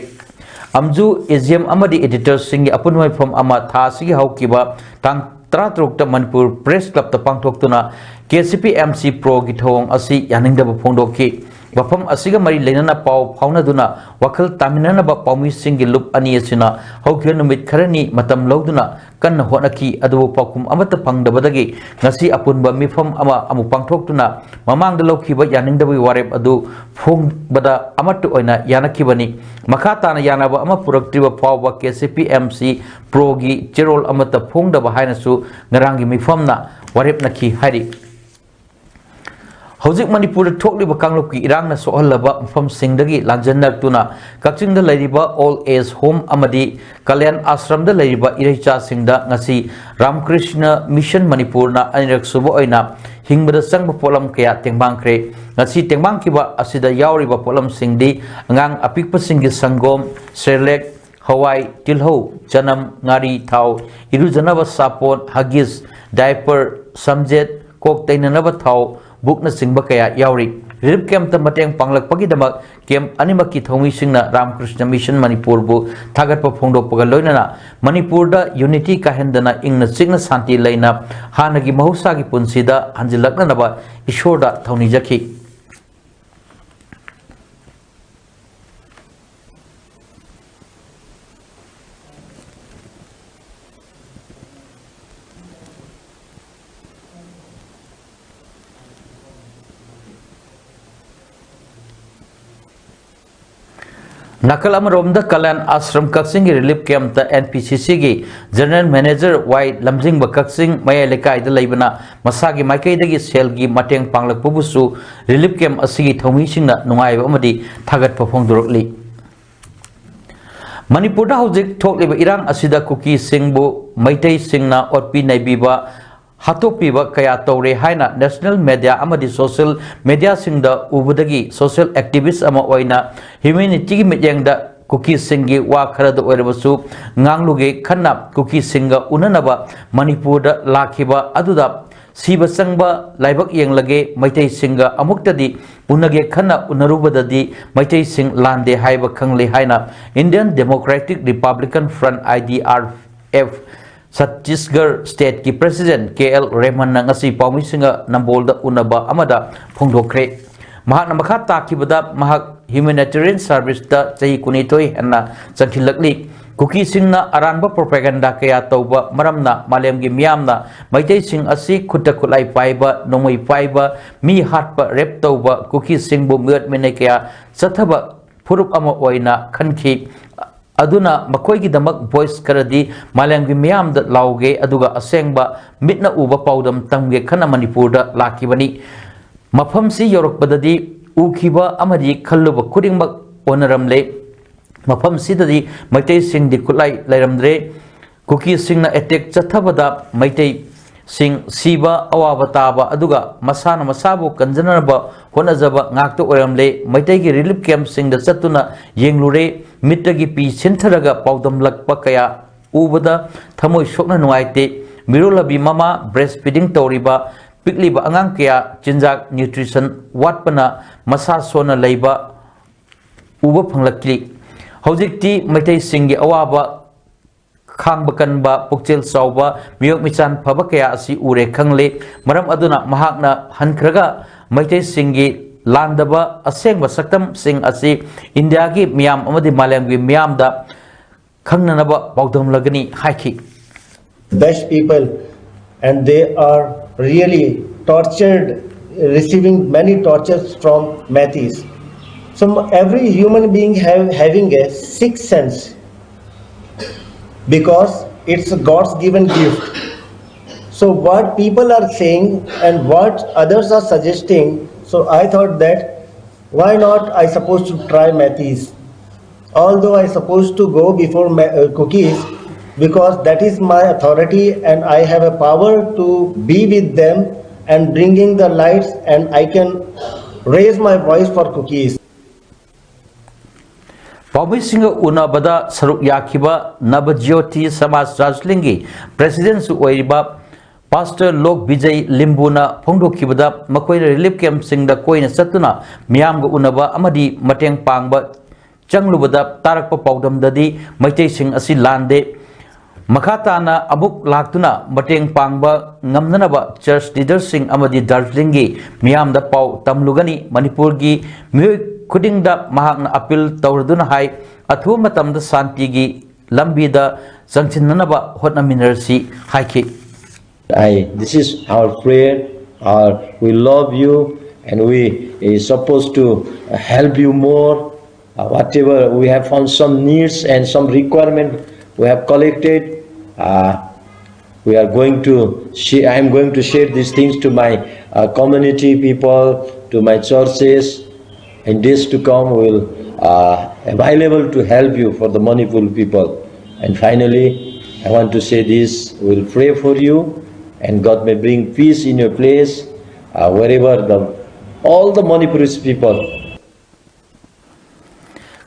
ꯑꯝꯖꯨ, ꯏ ꯖꯤ ꯑꯦꯝ ꯑꯃꯗꯤ ꯑꯦꯗꯤꯇꯔꯁꯤꯡꯒꯤ ꯑꯄꯨꯟꯕ ꯃꯤꯐꯝ ꯑꯃ ꯊꯥ ꯑꯁꯤꯒꯤ ꯍꯧꯈꯤꯕ ꯇꯥꯡ ꯇꯔꯥꯇꯔꯨꯛꯇ ꯃꯅꯤꯄꯨꯔ ꯄ꯭ꯔꯦꯁ ꯀ꯭ꯂꯕꯇ ꯄꯥꯡꯊꯣꯛꯇꯨꯅ K C P M C ꯄ꯭ꯔꯣꯒꯤ ꯊꯧꯑꯣꯡ ꯑꯁꯤ ꯌꯥꯅꯤꯡꯗꯕ ꯐꯣꯡꯗꯣꯛꯈꯤ꯫ ꯋꯥꯐꯝ ꯑꯁꯤꯒ ꯃꯔꯤ ꯂꯩꯅꯅ ꯄꯥꯎ ꯐꯥꯎꯅꯗꯨꯅ ꯋꯥꯈꯜ ꯇꯥꯃꯤꯟꯅꯅꯕ ꯄꯥꯎꯃꯤꯁꯤꯡꯒꯤ ꯂꯨꯞ ꯑꯅꯤ ꯑꯁꯤꯅ ꯍꯧꯈꯤꯕ ꯅꯨꯃꯤꯠ ꯈꯔꯅꯤ ꯃꯇꯝ ꯂꯧꯗꯨꯅ ꯀꯟꯅ ꯍꯣꯠꯅꯈꯤ꯫ ꯑꯗꯨꯕꯨ ꯄꯥꯎꯈꯨꯝ ꯑꯃꯠꯇ ꯐꯪꯗꯕꯗꯒꯤ ꯉꯁꯤ ꯑꯄꯨꯟꯕ ꯃꯤꯐꯝ ꯑꯃ ꯑꯃꯨꯛ ꯄꯥꯡꯊꯣꯛꯇꯨꯅ ꯃꯃꯥꯡꯗ ꯂꯧꯈꯤꯕ ꯌꯥꯅꯤꯡꯗꯕꯒꯤ ꯋꯥꯔꯦꯞ ꯑꯗꯨ ꯐꯣꯡꯕꯗ ꯑꯃꯠꯇ ꯑꯣꯏꯅ ꯌꯥꯅꯈꯤꯕꯅꯤ꯫ ꯃꯈꯥ ꯇꯥꯅ ꯌꯥꯅꯕ ꯑꯃ ꯄꯨꯔꯛꯇ꯭ꯔꯤꯕ ꯐꯥꯎꯕ K C P M C ꯄ꯭ꯔꯣꯒꯤ ꯆꯦꯔꯣꯜ ꯑꯃꯠꯇ ꯐꯣꯡꯗꯕ ꯍꯥꯏꯅꯁꯨ ꯉꯔꯥꯡꯒꯤ ꯃꯤꯐꯝꯅ ꯋꯥꯔꯦꯞꯅꯈꯤ ꯍꯥꯏꯔꯤ꯫ ꯍꯧꯖꯤꯛ ꯃꯅꯤꯄꯨꯔꯗ ꯊꯣꯛꯂꯤꯕ ꯀꯥꯡꯂꯨꯞꯀꯤ ꯏꯔꯥꯡꯅ ꯁꯣꯛꯍꯜꯂꯕ ꯃꯐꯝꯁꯤꯡꯗꯒꯤ ꯂꯥꯟꯖꯦꯟꯅꯔꯛꯇꯨꯅ ꯀꯛꯆꯤꯡꯗ ꯂꯩꯔꯤꯕ ꯑꯣꯜ ꯑꯦꯖ ꯍꯣꯝ ꯑꯃꯗꯤ ꯀꯂꯌꯥꯟ ꯑꯥꯁ꯭ꯔꯝꯗ ꯂꯩꯔꯤꯕ ꯏꯔꯩꯆꯥꯁꯤꯡꯗ ꯉꯁꯤ ꯔꯥꯃꯀ꯭ꯔꯤꯁꯅ ꯃꯤꯁꯟ ꯃꯅꯤꯄꯨꯔꯅ ꯑꯅꯤꯔꯛ ꯁꯨꯕ ꯑꯣꯏꯅ ꯍꯤꯡꯕꯗ ꯆꯪꯕ ꯄꯣꯠꯂꯝ ꯀꯌꯥ ꯇꯦꯡꯕꯥꯡꯈ꯭ꯔꯦ꯫ ꯉꯁꯤ ꯇꯦꯡꯕꯥꯡꯈꯤꯕ ꯑꯁꯤꯗ ꯌꯥꯎꯔꯤꯕ ꯄꯣꯠꯂꯝꯁꯤꯡꯗꯤ ꯑꯉꯥꯡ ꯑꯄꯤꯛꯄꯁꯤꯡꯒꯤ ꯁꯪꯒꯣꯝ, ꯁꯦꯔꯦꯂꯦꯛ, ꯍꯋꯥꯏ, ꯇꯤꯜꯍꯧ, ꯆꯅꯝ, ꯉꯥꯔꯤ, ꯊꯥꯎ, ꯏꯔꯨꯖꯅꯕ ꯁꯥꯄꯣꯟ, ꯍꯒꯤꯁ, ꯗꯥꯏꯄꯔ, ꯁꯝꯖꯦꯠ, ꯀꯣꯛ ꯇꯩꯅꯅꯕ ꯊꯥꯎ, ꯕꯨꯛꯅꯆꯤꯡꯕ ꯀꯌꯥ ꯌꯥꯎꯔꯤ꯫ ꯔꯤꯂꯤꯐ ꯀꯦꯝꯞꯇ ꯃꯇꯦꯡ ꯄꯥꯡꯂꯛꯄꯒꯤꯗꯃꯛ ꯀꯦꯝꯞ ꯑꯅꯤꯃꯛꯀꯤ ꯊꯧꯃꯤꯁꯤꯡꯅ ꯔꯥꯃꯀ꯭ꯔꯤꯁꯅ ꯃꯤꯁꯟ ꯃꯅꯤꯄꯨꯔꯕꯨ ꯊꯥꯒꯠꯄ ꯐꯣꯡꯗꯣꯛꯄꯒ ꯂꯣꯏꯅꯅ ꯃꯅꯤꯄꯨꯔꯗ ꯌꯨꯅꯤꯇꯤ ꯀꯥꯏꯍꯟꯗꯅ ꯏꯪꯅ ꯆꯤꯛꯅ ꯁꯥꯟꯇꯤ ꯂꯩꯅ ꯍꯥꯟꯅꯒꯤ ꯃꯍꯧꯁꯥꯒꯤ ꯄꯨꯟꯁꯤꯗ ꯍꯟꯖꯤꯜꯂꯛꯅꯅꯕ ꯏꯁꯣꯔꯗ ꯊꯧꯅꯤꯖꯈꯤ꯫ ꯅꯥꯀꯜ ꯑꯃꯔꯣꯝꯗ ꯀꯂꯌꯥꯟ ꯑꯥꯁ꯭ꯔꯝ ꯀꯛꯆꯤꯡꯒꯤ ꯔꯤꯂꯤꯐ ꯀꯦꯝꯞꯇ ꯑꯦꯟ ꯄꯤ ꯁꯤ ꯁꯤꯒꯤ ꯖꯦꯅꯔꯦꯜ ꯃꯦꯅꯦꯖꯔ ꯋꯥꯏ ꯂꯝꯖꯤꯡꯕ ꯀꯛꯆꯤꯡ ꯃꯌꯥꯏ ꯂꯩꯀꯥꯏꯗ ꯂꯩꯕꯅ ꯃꯁꯥꯒꯤ ꯃꯥꯏꯀꯩꯗꯒꯤ ꯁꯦꯜꯒꯤ ꯃꯇꯦꯡ ꯄꯥꯡꯂꯛꯄꯕꯨꯁꯨ ꯔꯤꯂꯤꯐ ꯀꯦꯝꯞ ꯑꯁꯤꯒꯤ ꯊꯧꯃꯤꯁꯤꯡꯅ ꯅꯨꯡꯉꯥꯏꯕ ꯑꯃꯗꯤ ꯊꯥꯒꯠꯄ ꯐꯣꯡꯗꯣꯔꯛꯂꯤ꯫ ꯃꯅꯤꯄꯨꯔꯗ ꯍꯧꯖꯤꯛ ꯊꯣꯛꯂꯤꯕ ꯏꯔꯥꯡ ꯑꯁꯤꯗ ꯀꯨꯀꯤꯁꯤꯡꯕꯨ ꯃꯩꯇꯩꯁꯤꯡꯅ ꯑꯣꯠꯄꯤ ꯅꯩꯕꯤꯕ, ꯍꯥꯠꯇꯣꯛꯄꯤꯕ ꯀꯌꯥ ꯇꯧꯔꯦ ꯍꯥꯏꯅ ꯅꯦꯁꯅꯦꯜ ꯃꯦꯗꯤꯌꯥ ꯑꯃꯗꯤ ꯁꯣꯁꯤꯌꯦꯜ ꯃꯦꯗꯤꯌꯥꯁꯤꯡꯗ ꯎꯕꯗꯒꯤ ꯁꯣꯁꯤꯌꯦꯜ ꯑꯦꯛꯇꯤꯚꯤꯁ꯭ꯠ ꯑꯃ ꯑꯣꯏꯅ ꯍ꯭ꯌꯨꯃꯦꯅꯤꯇꯤꯒꯤ ꯃꯤꯠꯌꯦꯡꯗ ꯀꯨꯀꯤꯁꯤꯡꯒꯤ ꯋꯥ ꯈꯔꯗ ꯑꯣꯏꯔꯕꯁꯨ ꯉꯥꯡꯂꯨꯒꯦ ꯈꯟꯅ ꯀꯨꯀꯤꯁꯤꯡꯒ ꯎꯅꯅꯕ ꯃꯅꯤꯄꯨꯔꯗ ꯂꯥꯛꯈꯤꯕ ꯑꯗꯨꯗ ꯁꯤꯕ ꯆꯪꯕ ꯂꯥꯏꯕꯛ ꯌꯦꯡꯂꯒꯦ, ꯃꯩꯇꯩꯁꯤꯡꯒ ꯑꯃꯨꯛꯇꯗꯤ ꯎꯅꯒꯦ ꯈꯟꯅ ꯎꯅꯔꯨꯕꯗꯗꯤ ꯃꯩꯇꯩꯁꯤꯡ ꯂꯥꯟꯗꯦ ꯍꯥꯏꯕ ꯈꯪꯂꯦ ꯍꯥꯏꯅ Indian Democratic Republican Front, I D R F, Chhattisgarh ꯁ꯭ꯇꯦꯠꯀꯤ ꯄ꯭ꯔꯦꯁꯤꯗꯦꯟꯠ ꯀꯦ ꯑꯦꯜ ꯔꯦꯍꯃꯟꯅ ꯉꯁꯤ ꯄꯥꯎꯃꯤꯁꯤꯡꯒ ꯅꯝꯕꯣꯜꯗ ꯎꯅꯕ ꯑꯃꯗ ꯐꯣꯡꯗꯣꯛꯈ꯭ꯔꯦ꯫ ꯃꯍꯥꯛꯅ ꯃꯈꯥ ꯇꯥꯈꯤꯕꯗ, ꯃꯍꯥꯛ humanitarian service ꯇ ꯆꯍꯤ ꯀꯨꯟꯅꯤꯊꯣꯏ ꯍꯦꯟꯅ ꯆꯪꯁꯤꯜꯂꯛꯂꯤ꯫ ꯀꯨꯀꯤꯁꯤꯡꯅ ꯑꯔꯥꯟꯕ propaganda ꯀꯌꯥ ꯇꯧꯕ ꯃꯔꯝꯅ ꯃꯥꯂꯦꯝꯒꯤ ꯃꯤꯌꯥꯝꯅ ꯃꯩꯇꯩꯁꯤꯡ ꯑꯁꯤ ꯈꯨꯠꯇ ꯈꯨꯠꯂꯥꯏ ꯄꯥꯏꯕ, ꯅꯣꯡꯃꯩ ꯄꯥꯏꯕ, ꯃꯤ ꯍꯥꯠꯄ, rape ꯇꯧꯕ, ꯀꯨꯀꯤꯁꯤꯡꯕꯨ ꯃꯤꯑꯣꯠ ꯃꯤꯅꯩ ꯀꯌꯥ ꯆꯠꯊꯕ ꯐꯨꯔꯨꯞ ꯑꯃ ꯑꯣꯏꯅ ꯈꯟꯈꯤ꯫ ꯑꯗꯨꯅ ꯃꯈꯣꯏꯒꯤꯗꯃꯛ voice ꯈꯔꯗꯤ ꯃꯥꯂꯦꯝꯒꯤ ꯃꯤꯌꯥꯝꯗ ꯂꯥꯎꯒꯦ, ꯑꯗꯨꯒ ꯑꯁꯦꯡꯕ ꯃꯤꯠꯅ ꯎꯕ ꯄꯥꯎꯗꯝ ꯇꯝꯒꯦ ꯈꯟꯅ ꯃꯅꯤꯄꯨꯔꯗ ꯂꯥꯛꯈꯤꯕꯅꯤ꯫ ꯃꯐꯝꯁꯤ ꯌꯧꯔꯛꯄꯗꯗꯤ ꯎꯈꯤꯕ ꯑꯃꯗꯤ ꯈꯜꯂꯨꯕ ꯈꯨꯗꯤꯡꯃꯛ ꯑꯣꯟꯅꯔꯝꯂꯦ꯫ ꯃꯐꯝꯁꯤꯗꯗꯤ ꯃꯩꯇꯩꯁꯤꯡꯗꯤ ꯈꯨꯠꯂꯥꯏ ꯂꯩꯔꯝꯗ꯭ꯔꯦ꯫ ꯀꯨꯀꯤꯁꯤꯡꯅ attack ꯆꯠꯊꯕꯗ ꯃꯩꯇꯩꯁꯤꯡ ꯁꯤꯕ, ꯑꯋꯥꯕ ꯇꯥꯕ, ꯑꯗꯨꯒ ꯃꯁꯥꯅ ꯃꯁꯥꯕꯨ ꯀꯟꯖꯅꯕ ꯍꯣꯠꯅꯖꯕ ꯉꯥꯛꯇ ꯑꯣꯏꯔꯝꯂꯦ꯫ ꯃꯩꯇꯩꯒꯤ relief camp ꯁꯤꯡꯗ ꯆꯠꯇꯨꯅ ꯌꯦꯡꯂꯨꯔꯦ꯫ ꯃꯤꯠꯇꯒꯤ ꯄꯤ ꯁꯤꯟꯊꯔꯒ ꯄꯥꯎꯗꯝꯂꯛꯄ ꯀꯌꯥ ꯎꯕꯗ ꯊꯃꯣꯏ ꯁꯣꯛꯅ ꯅꯨꯡꯉꯥꯏꯇꯦ꯫ ꯃꯤꯔꯣꯜꯂꯕꯤ ꯃꯃꯥ breast feeding ꯇꯧꯔꯤꯕ ꯄꯤꯛꯂꯤꯕ ꯑꯉꯥꯡ ꯀꯌꯥ ꯆꯤꯟꯖꯥꯛ nutrition ꯋꯥꯠꯄꯅ ꯃꯁꯥ ꯁꯣꯟꯅ ꯂꯩꯕ ꯎꯕ ꯐꯪꯂꯛꯂꯤ꯫ ꯍꯧꯖꯤꯛꯇꯤ ꯃꯩꯇꯩꯁꯤꯡꯒꯤ ꯑꯋꯥꯕ ꯈꯥꯡꯕ ꯀꯟꯕ, ꯄꯨꯛꯆꯦꯜ ꯆꯥꯎꯕ, ꯃꯤꯑꯣꯛ ꯃꯤꯆꯥꯟ ꯐꯕ ꯀꯌꯥ ꯑꯁꯤ ꯎꯔꯦ ꯈꯪꯂꯦ꯫ ꯃꯔꯝ ꯑꯗꯨꯅ ꯃꯍꯥꯛꯅ ꯍꯟꯈ꯭ꯔꯒ ꯃꯩꯇꯩꯁꯤꯡꯒꯤ ꯂꯥꯟꯗꯕ ꯑꯁꯦꯡꯕ ꯁꯛꯇꯝꯁꯤꯡ ꯑꯁꯤ ꯏꯟꯗꯤꯌꯥꯒꯤ ꯃꯤꯌꯥꯝ ꯑꯃꯗꯤ ꯃꯥꯂꯦꯝꯒꯤ ꯃꯤꯌꯥꯝꯗ ꯈꯪꯅꯅꯕ ꯄꯥꯎꯗꯝꯂꯒꯅꯤ ꯍꯥꯏꯈꯤ꯫ Best people, and they are really tortured, receiving many tortures from Meiteis. So every human being have having a sixth sense, because it's a God's given gift. So what people are saying and what others are suggesting, so I thought that why not I supposed to try Meiteis? Although I supposed to go before Ma- uh, Kukis, because that is my authority and I have a power to be with them and bringing the lights, and I can raise my voice for Kukis. ꯄꯥꯎꯃꯤꯁꯤꯡꯒ ꯎꯅꯕꯗ ꯁꯔꯨꯛ ꯌꯥꯈꯤꯕ ꯅꯕꯖ꯭ꯌꯣꯇꯤ ꯁꯃꯥꯖ ꯗꯥꯔꯖꯤꯂꯤꯡꯒꯤ president ꯁꯨ ꯑꯣꯏꯔꯤꯕ Pastor ꯂꯣꯛ ꯕꯤꯖꯩ ꯂꯤꯝꯕꯨꯅ ꯐꯣꯡꯗꯣꯛꯈꯤꯕꯗ, ꯃꯈꯣꯏꯅ relief camp ꯁꯤꯡꯗ ꯀꯣꯏꯅ ꯆꯠꯇꯨꯅ ꯃꯤꯌꯥꯝꯒ ꯎꯅꯕ ꯑꯃꯗꯤ ꯃꯇꯦꯡ ꯄꯥꯡꯕ ꯆꯪꯂꯨꯕꯗ ꯇꯥꯔꯛꯄ ꯄꯥꯎꯗꯝꯗꯗꯤ ꯃꯩꯇꯩꯁꯤꯡ ꯑꯁꯤ ꯂꯥꯟꯗꯦ꯫ ꯃꯈꯥ ꯇꯥꯅ ꯑꯃꯨꯛ ꯂꯥꯛꯇꯨꯅ ꯃꯇꯦꯡ ꯄꯥꯡꯕ ꯉꯝꯅꯅꯕ church leaderꯁꯤꯡ ꯑꯃꯗꯤ ꯗꯥꯔꯖꯤꯂꯤꯡꯒꯤ ꯃꯤꯌꯥꯝꯗ ꯄꯥꯎ ꯇꯝꯂꯨꯒꯅꯤ꯫ ꯃꯅꯤꯄꯨꯔꯒꯤ ꯃꯤꯑꯣꯏ ꯈꯨꯗꯤꯡꯗ ꯃꯍꯥꯛꯅ appeal ꯇꯧꯔꯗꯨꯅ ꯍꯥꯏ, ꯑꯊꯨꯕ ꯃꯇꯝꯗ ꯁꯥꯟꯇꯤꯒꯤ ꯂꯝꯕꯤꯗ ꯆꯪꯁꯤꯟꯅꯅꯕ ꯍꯣꯠꯅꯃꯤꯟꯅꯔꯁꯤ ꯍꯥꯏꯈꯤ꯫ I, this is our prayer. Our, we love you and we is supposed to help you more. Uh, whatever we have found some needs and some requirement we have collected. Uh, we are going to share, I am going to share these things to my uh, community people, to my churches. In days to come, will uh, available to help you for the Manipur people. And finally, I want to say this: we'll pray for you, and God may bring peace in your place, uh, wherever the all the Manipurese people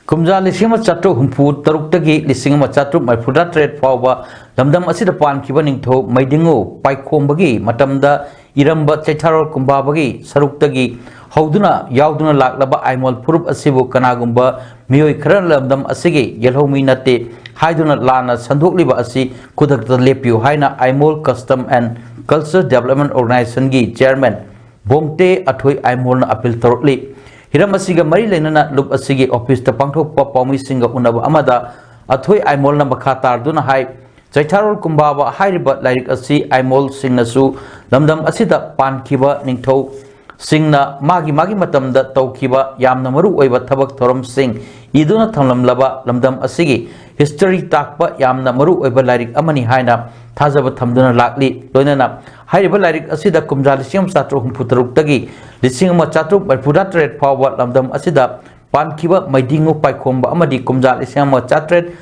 ꯀꯨꯝꯖꯥ ꯂꯤꯁꯤꯡ ꯑꯃ ꯆꯥꯇ꯭ꯔꯨꯛ ꯍꯨꯝꯐꯨ ꯇꯔꯨꯛꯇꯒꯤ ꯂꯤꯁꯤꯡ ꯑꯃ ꯆꯥꯇ꯭ꯔꯨꯛ ꯃꯔꯤꯐꯨꯇꯔꯦꯠ ꯐꯥꯎꯕ ꯂꯝꯗꯝ ꯑꯁꯤꯗ ꯄꯥꯟꯈꯤꯕ ꯅꯤꯡꯊꯧ ꯃꯩꯗꯤꯡꯉꯨ ꯄꯥꯏꯈꯣꯝꯕꯒꯤ ꯃꯇꯝꯗ ꯏꯔꯝꯕ ꯆꯩꯊꯥꯔꯣꯜ ꯀꯨꯝꯕꯥꯕꯒꯤ ꯁꯔꯨꯛꯇꯒꯤ ꯍꯧꯗꯨꯅ ꯌꯥꯎꯗꯨꯅ ꯂꯥꯛꯂꯕ ꯑꯥꯏꯃꯣꯜ ꯐꯨꯔꯨꯞ ꯑꯁꯤꯕꯨ ꯀꯅꯥꯒꯨꯝꯕ ꯃꯤꯑꯣꯏ ꯈꯔꯅ ꯂꯝꯗꯝ ꯑꯁꯤꯒꯤ ꯌꯦꯜꯍꯧꯃꯤ ꯅꯠꯇꯦ ꯍꯥꯏꯗꯨꯅ ꯂꯥꯟꯅ ꯁꯟꯗꯣꯛꯂꯤꯕ ꯑꯁꯤ ꯈꯨꯗꯛꯇ ꯂꯦꯞꯄꯤꯌꯨ ꯍꯥꯏꯅ Aimol Custom and Culture Development Organizationꯒꯤ chairman ꯕꯣꯡꯇꯦ ꯑꯊꯣꯏ ꯑꯥꯏꯃꯣꯜꯅ appeal ꯇꯧꯔꯛꯂꯤ꯫ ꯍꯤꯔꯝ ꯑꯁꯤꯒ ꯃꯔꯤ ꯂꯩꯅꯅ ꯂꯨꯞ ꯑꯁꯤꯒꯤ officeꯇ ꯄꯥꯡꯊꯣꯛꯄ ꯄꯥꯎꯃꯤꯁꯤꯡꯒ ꯎꯅꯕ ꯑꯃꯗ ꯑꯊꯣꯏ ꯑꯥꯏꯃꯣꯜꯅ ꯃꯈꯥ ꯇꯥꯔꯗꯨꯅ ꯍꯥꯏ, ꯆꯩꯊꯥꯔꯣꯜ ꯀꯨꯝꯕꯥꯕ ꯍꯥꯏꯔꯤꯕ ꯂꯥꯏꯔꯤꯛ ꯑꯁꯤ ꯑꯥꯏꯃꯣꯜꯁꯤꯡꯅꯁꯨ ꯂꯝꯗꯝ ꯑꯁꯤꯗ ꯄꯥꯟꯈꯤꯕ ꯅꯤꯡꯊꯧꯁꯤꯡꯅ ꯃꯥꯒꯤ ꯃꯥꯒꯤ ꯃꯇꯝꯗ ꯇꯧꯈꯤꯕ ꯌꯥꯝꯅ ꯃꯔꯨ ꯑꯣꯏꯕ ꯊꯕꯛ ꯊꯧꯔꯝꯁꯤꯡ ꯏꯗꯨꯅ ꯊꯝꯂꯝꯂꯕ ꯂꯝꯗꯝ ꯑꯁꯤꯒꯤ history ꯇꯥꯛꯄ ꯌꯥꯝꯅ ꯃꯔꯨ ꯑꯣꯏꯕ ꯂꯥꯏꯔꯤꯛ ꯑꯃꯅꯤ ꯍꯥꯏꯅ ꯊꯥꯖꯕ ꯊꯝꯗꯨꯅ ꯂꯥꯛꯂꯤ꯫ ꯂꯣꯏꯅꯅ ꯍꯥꯏꯔꯤꯕ ꯂꯥꯏꯔꯤꯛ ꯑꯁꯤꯗ ꯀꯨꯝꯖꯥ ꯂꯤꯁꯤꯡ ꯑꯃ ꯆꯥꯇ꯭ꯔꯨꯛ ꯍꯨꯝꯐꯨ ꯇꯔꯨꯛꯇꯒꯤ ꯂꯤꯁꯤꯡ ꯑꯃ ꯆꯥꯇ꯭ꯔꯨꯛ ꯃꯔꯤꯐꯨꯇꯔꯦꯠ ꯐꯥꯎꯕ ꯂꯝꯗꯝ ꯑꯁꯤꯗ ꯄꯥꯟꯈꯤꯕ ꯃꯩꯗꯤꯡꯉꯨ ꯄꯥꯏꯈꯣꯝꯕ ꯑꯃꯗꯤ ꯀꯨꯝꯖꯥ ꯂꯤꯁꯤꯡ ꯑꯃ ꯆꯥꯇ꯭ꯔꯦꯠ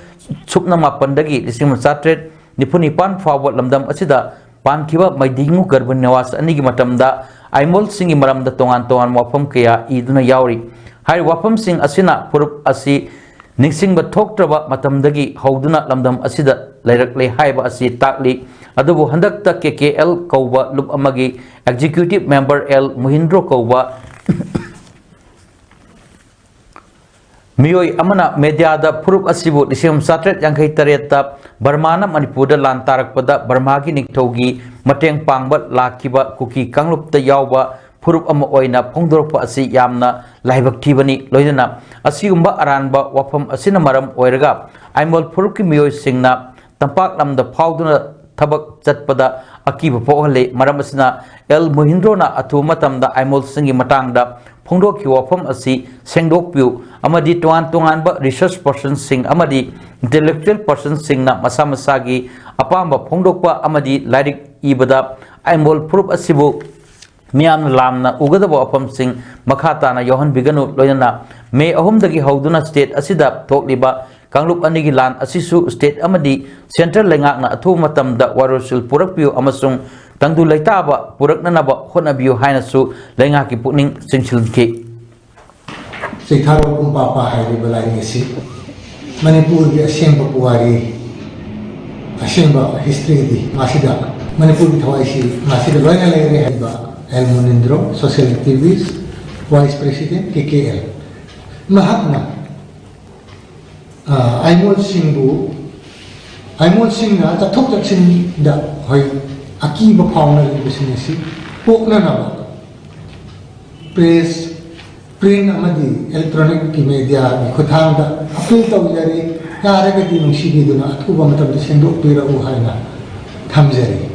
ꯁꯨꯞꯅ ꯃꯥꯄꯟꯗꯒꯤ ꯂꯤꯁꯤꯡ ꯑꯃ ꯆꯥꯇ꯭ꯔꯦꯠ ꯅꯤꯐꯨ ꯅꯤꯄꯥꯟ ꯐꯥꯎꯕ ꯂꯝꯗꯝ ꯑꯁꯤꯗ ꯄꯥꯟꯈꯤꯕ ꯃꯩꯗꯤꯡꯉꯨ ꯒꯔꯚ ꯅꯤꯋꯥꯁ ꯑꯅꯤꯒꯤ ꯃꯇꯝꯗ ꯑꯥꯏꯃꯣꯜꯁꯤꯡꯒꯤ ꯃꯔꯝꯗ ꯇꯣꯉꯥꯟ ꯇꯣꯉꯥꯟꯕ ꯋꯥꯐꯝ ꯀꯌꯥ ꯏꯗꯨꯅ ꯌꯥꯎꯔꯤ꯫ ꯍꯥꯏꯔꯤꯕ ꯋꯥꯐꯝꯁꯤꯡ ꯑꯁꯤꯅ ꯐꯨꯔꯨꯞ ꯑꯁꯤ ꯅꯤꯡꯁꯤꯡꯕ ꯊꯣꯛꯇ꯭ꯔꯕ ꯃꯇꯝꯗꯒꯤ ꯍꯧꯗꯨꯅ ꯂꯝꯗꯝ ꯑꯁꯤꯗ ꯂꯩꯔꯛꯂꯦ ꯍꯥꯏꯕ ꯑꯁꯤ ꯇꯥꯛꯂꯤ꯫ ꯑꯗꯨꯕꯨ ꯍꯟꯗꯛꯇ ꯀꯦ ꯀꯦ ꯑꯦꯜ ꯀꯧꯕ ꯂꯨꯞ ꯑꯃꯒꯤ executive member ꯑꯦꯜ ꯃꯨꯍꯤꯟꯗ꯭ꯔꯣ ꯀꯧꯕ ꯃꯤꯑꯣꯏ ꯑꯃꯅ ꯃꯦꯗꯤꯌꯥꯗ ꯐꯨꯔꯨꯞ ꯑꯁꯤꯕꯨ ꯂꯤꯁꯤꯡ ꯑꯃ ꯆꯥꯇ꯭ꯔꯦꯠ ꯌꯥꯡꯈꯩ ꯇꯔꯦꯠꯇ ꯕꯔꯃꯥꯅ ꯃꯅꯤꯄꯨꯔꯗ ꯂꯥꯟ ꯇꯥꯔꯛꯄꯗ ꯕꯔꯃꯥꯒꯤ ꯅꯤꯡꯊꯧꯒꯤ ꯃꯇꯦꯡ ꯄꯥꯡꯕ ꯂꯥꯛꯈꯤꯕ ꯀꯨꯀꯤ ꯀꯥꯡꯂꯨꯞꯇ ꯌꯥꯎꯕ ꯐꯨꯔꯨꯞ ꯑꯃ ꯑꯣꯏꯅ ꯐꯣꯡꯗꯣꯔꯛꯄ ꯑꯁꯤ ꯌꯥꯝꯅ ꯂꯥꯏꯕꯛ ꯊꯤꯕꯅꯤ꯫ ꯂꯣꯏꯅꯅ ꯑꯁꯤꯒꯨꯝꯕ ꯑꯔꯥꯟꯕ ꯋꯥꯐꯝ ꯑꯁꯤꯅ ꯃꯔꯝ ꯑꯣꯏꯔꯒ ꯑꯥꯏꯃꯣꯜ ꯐꯨꯔꯨꯞꯀꯤ ꯃꯤꯑꯣꯏꯁꯤꯡꯅ ꯇꯝꯄꯥꯛ ꯂꯝꯗ ꯐꯥꯎꯗꯨꯅ ꯊꯕꯛ ꯆꯠꯄꯗ ꯑꯀꯤꯕ ꯄꯣꯛꯍꯜꯂꯤ꯫ ꯃꯔꯝ ꯑꯁꯤꯅ ꯑꯦꯜ ꯃꯨꯍꯤꯟꯗ꯭ꯔꯣꯅ ꯑꯊꯨꯕ ꯃꯇꯝꯗ ꯑꯥꯏꯃꯣꯜꯁꯤꯡꯒꯤ ꯃꯇꯥꯡꯗ ꯐꯣꯡꯗꯣꯛꯈꯤꯕ ꯋꯥꯐꯝ ꯑꯁꯤ ꯁꯦꯡꯗꯣꯛꯄꯤꯌꯨ ꯑꯃꯗꯤ ꯇꯣꯉꯥꯟ ꯇꯣꯉꯥꯟꯕ research personꯁꯤꯡ ꯑꯃꯗꯤ intellectual personꯁꯤꯡꯅ ꯃꯁꯥ ꯃꯁꯥꯒꯤ ꯑꯄꯥꯝꯕ ꯐꯣꯡꯗꯣꯛꯄ ꯑꯃꯗꯤ ꯂꯥꯏꯔꯤꯛ ꯏꯕꯗ ꯑꯥꯏꯃꯣꯜ ꯐꯨꯔꯨꯞ ꯑꯁꯤꯕꯨ ꯃꯤꯌꯥꯝꯅ ꯂꯥꯝꯅ ꯎꯒꯗꯕ ꯋꯥꯐꯝꯁꯤꯡ ꯃꯈꯥ ꯇꯥꯅ ꯌꯥꯎꯍꯟꯕꯤꯒꯅꯨ꯫ ꯂꯣꯏꯅꯅ ꯃꯦ ꯑꯍꯨꯝꯗꯒꯤ ꯍꯧꯗꯨꯅ state ꯑꯁꯤꯗ ꯊꯣꯛꯂꯤꯕ ꯀꯥꯡꯂꯨꯞ ꯑꯅꯤꯒꯤ ꯂꯥꯟ ꯑꯁꯤꯁꯨ state ꯑꯃꯗꯤ central ꯂꯩꯉꯥꯛꯅ ꯑꯊꯨꯕ ꯃꯇꯝꯗ ꯋꯥꯔꯣꯏꯁꯤꯜ ꯄꯨꯔꯛꯄꯤꯌꯨ ꯑꯃꯁꯨꯡ ꯇꯪꯗꯨ ꯂꯩꯇꯥꯕ ꯄꯨꯔꯛꯅꯅꯕ ꯍꯣꯠꯅꯕꯤꯌꯨ ꯍꯥꯏꯅꯁꯨ ꯂꯩꯉꯥꯛꯀꯤ ꯄꯨꯛꯅꯤꯡ ꯆꯤꯡꯁꯤꯟꯈꯤ꯫ ꯆꯩꯊꯥꯔꯣꯜ ꯄꯨꯝꯄꯥꯄꯥ ꯍꯥꯏꯔꯤꯕ ꯂꯥꯏꯔꯤꯛ ꯑꯁꯤ ꯃꯅꯤꯄꯨꯔꯒꯤ ꯑꯁꯦꯡꯕ ꯄꯨꯋꯥꯔꯤ, ꯑꯁꯦꯡꯕ historyꯗꯤ ꯃꯁꯤꯗ, ꯃꯅꯤꯄꯨꯔꯒꯤ ꯊꯋꯥꯏꯁꯤ ꯃꯁꯤꯗ ꯂꯣꯏꯅ ꯂꯩꯔꯦ ꯍꯥꯏꯕ L Munindro, social activist, vice president, K K L, ꯃꯍꯥꯛꯅ ꯑꯥꯏꯃꯣꯜꯁꯤꯡꯕꯨ, ꯑꯥꯏꯃꯣꯜꯁꯤꯡꯅ ꯆꯠꯊꯣꯛ ꯆꯠꯁꯤꯟꯗ ꯍꯣꯏ ꯑꯀꯤꯕ ꯐꯥꯎꯅꯔꯤꯕꯁꯤꯡ ꯑꯁꯤ ꯄꯣꯛꯅꯅꯕ press, print ꯑꯃꯗꯤ electronicꯀꯤ mediaꯒꯤ ꯈꯨꯠꯊꯥꯡꯗ appeal ꯇꯧꯖꯔꯤ꯫ ꯌꯥꯔꯒꯗꯤ ꯅꯨꯡꯁꯤꯕꯤꯗꯨꯅ ꯑꯊꯨꯕ ꯃꯇꯝꯗ ꯁꯦꯡꯗꯣꯛꯄꯤꯔꯛꯎ ꯍꯥꯏꯅ ꯊꯝꯖꯔꯤ꯫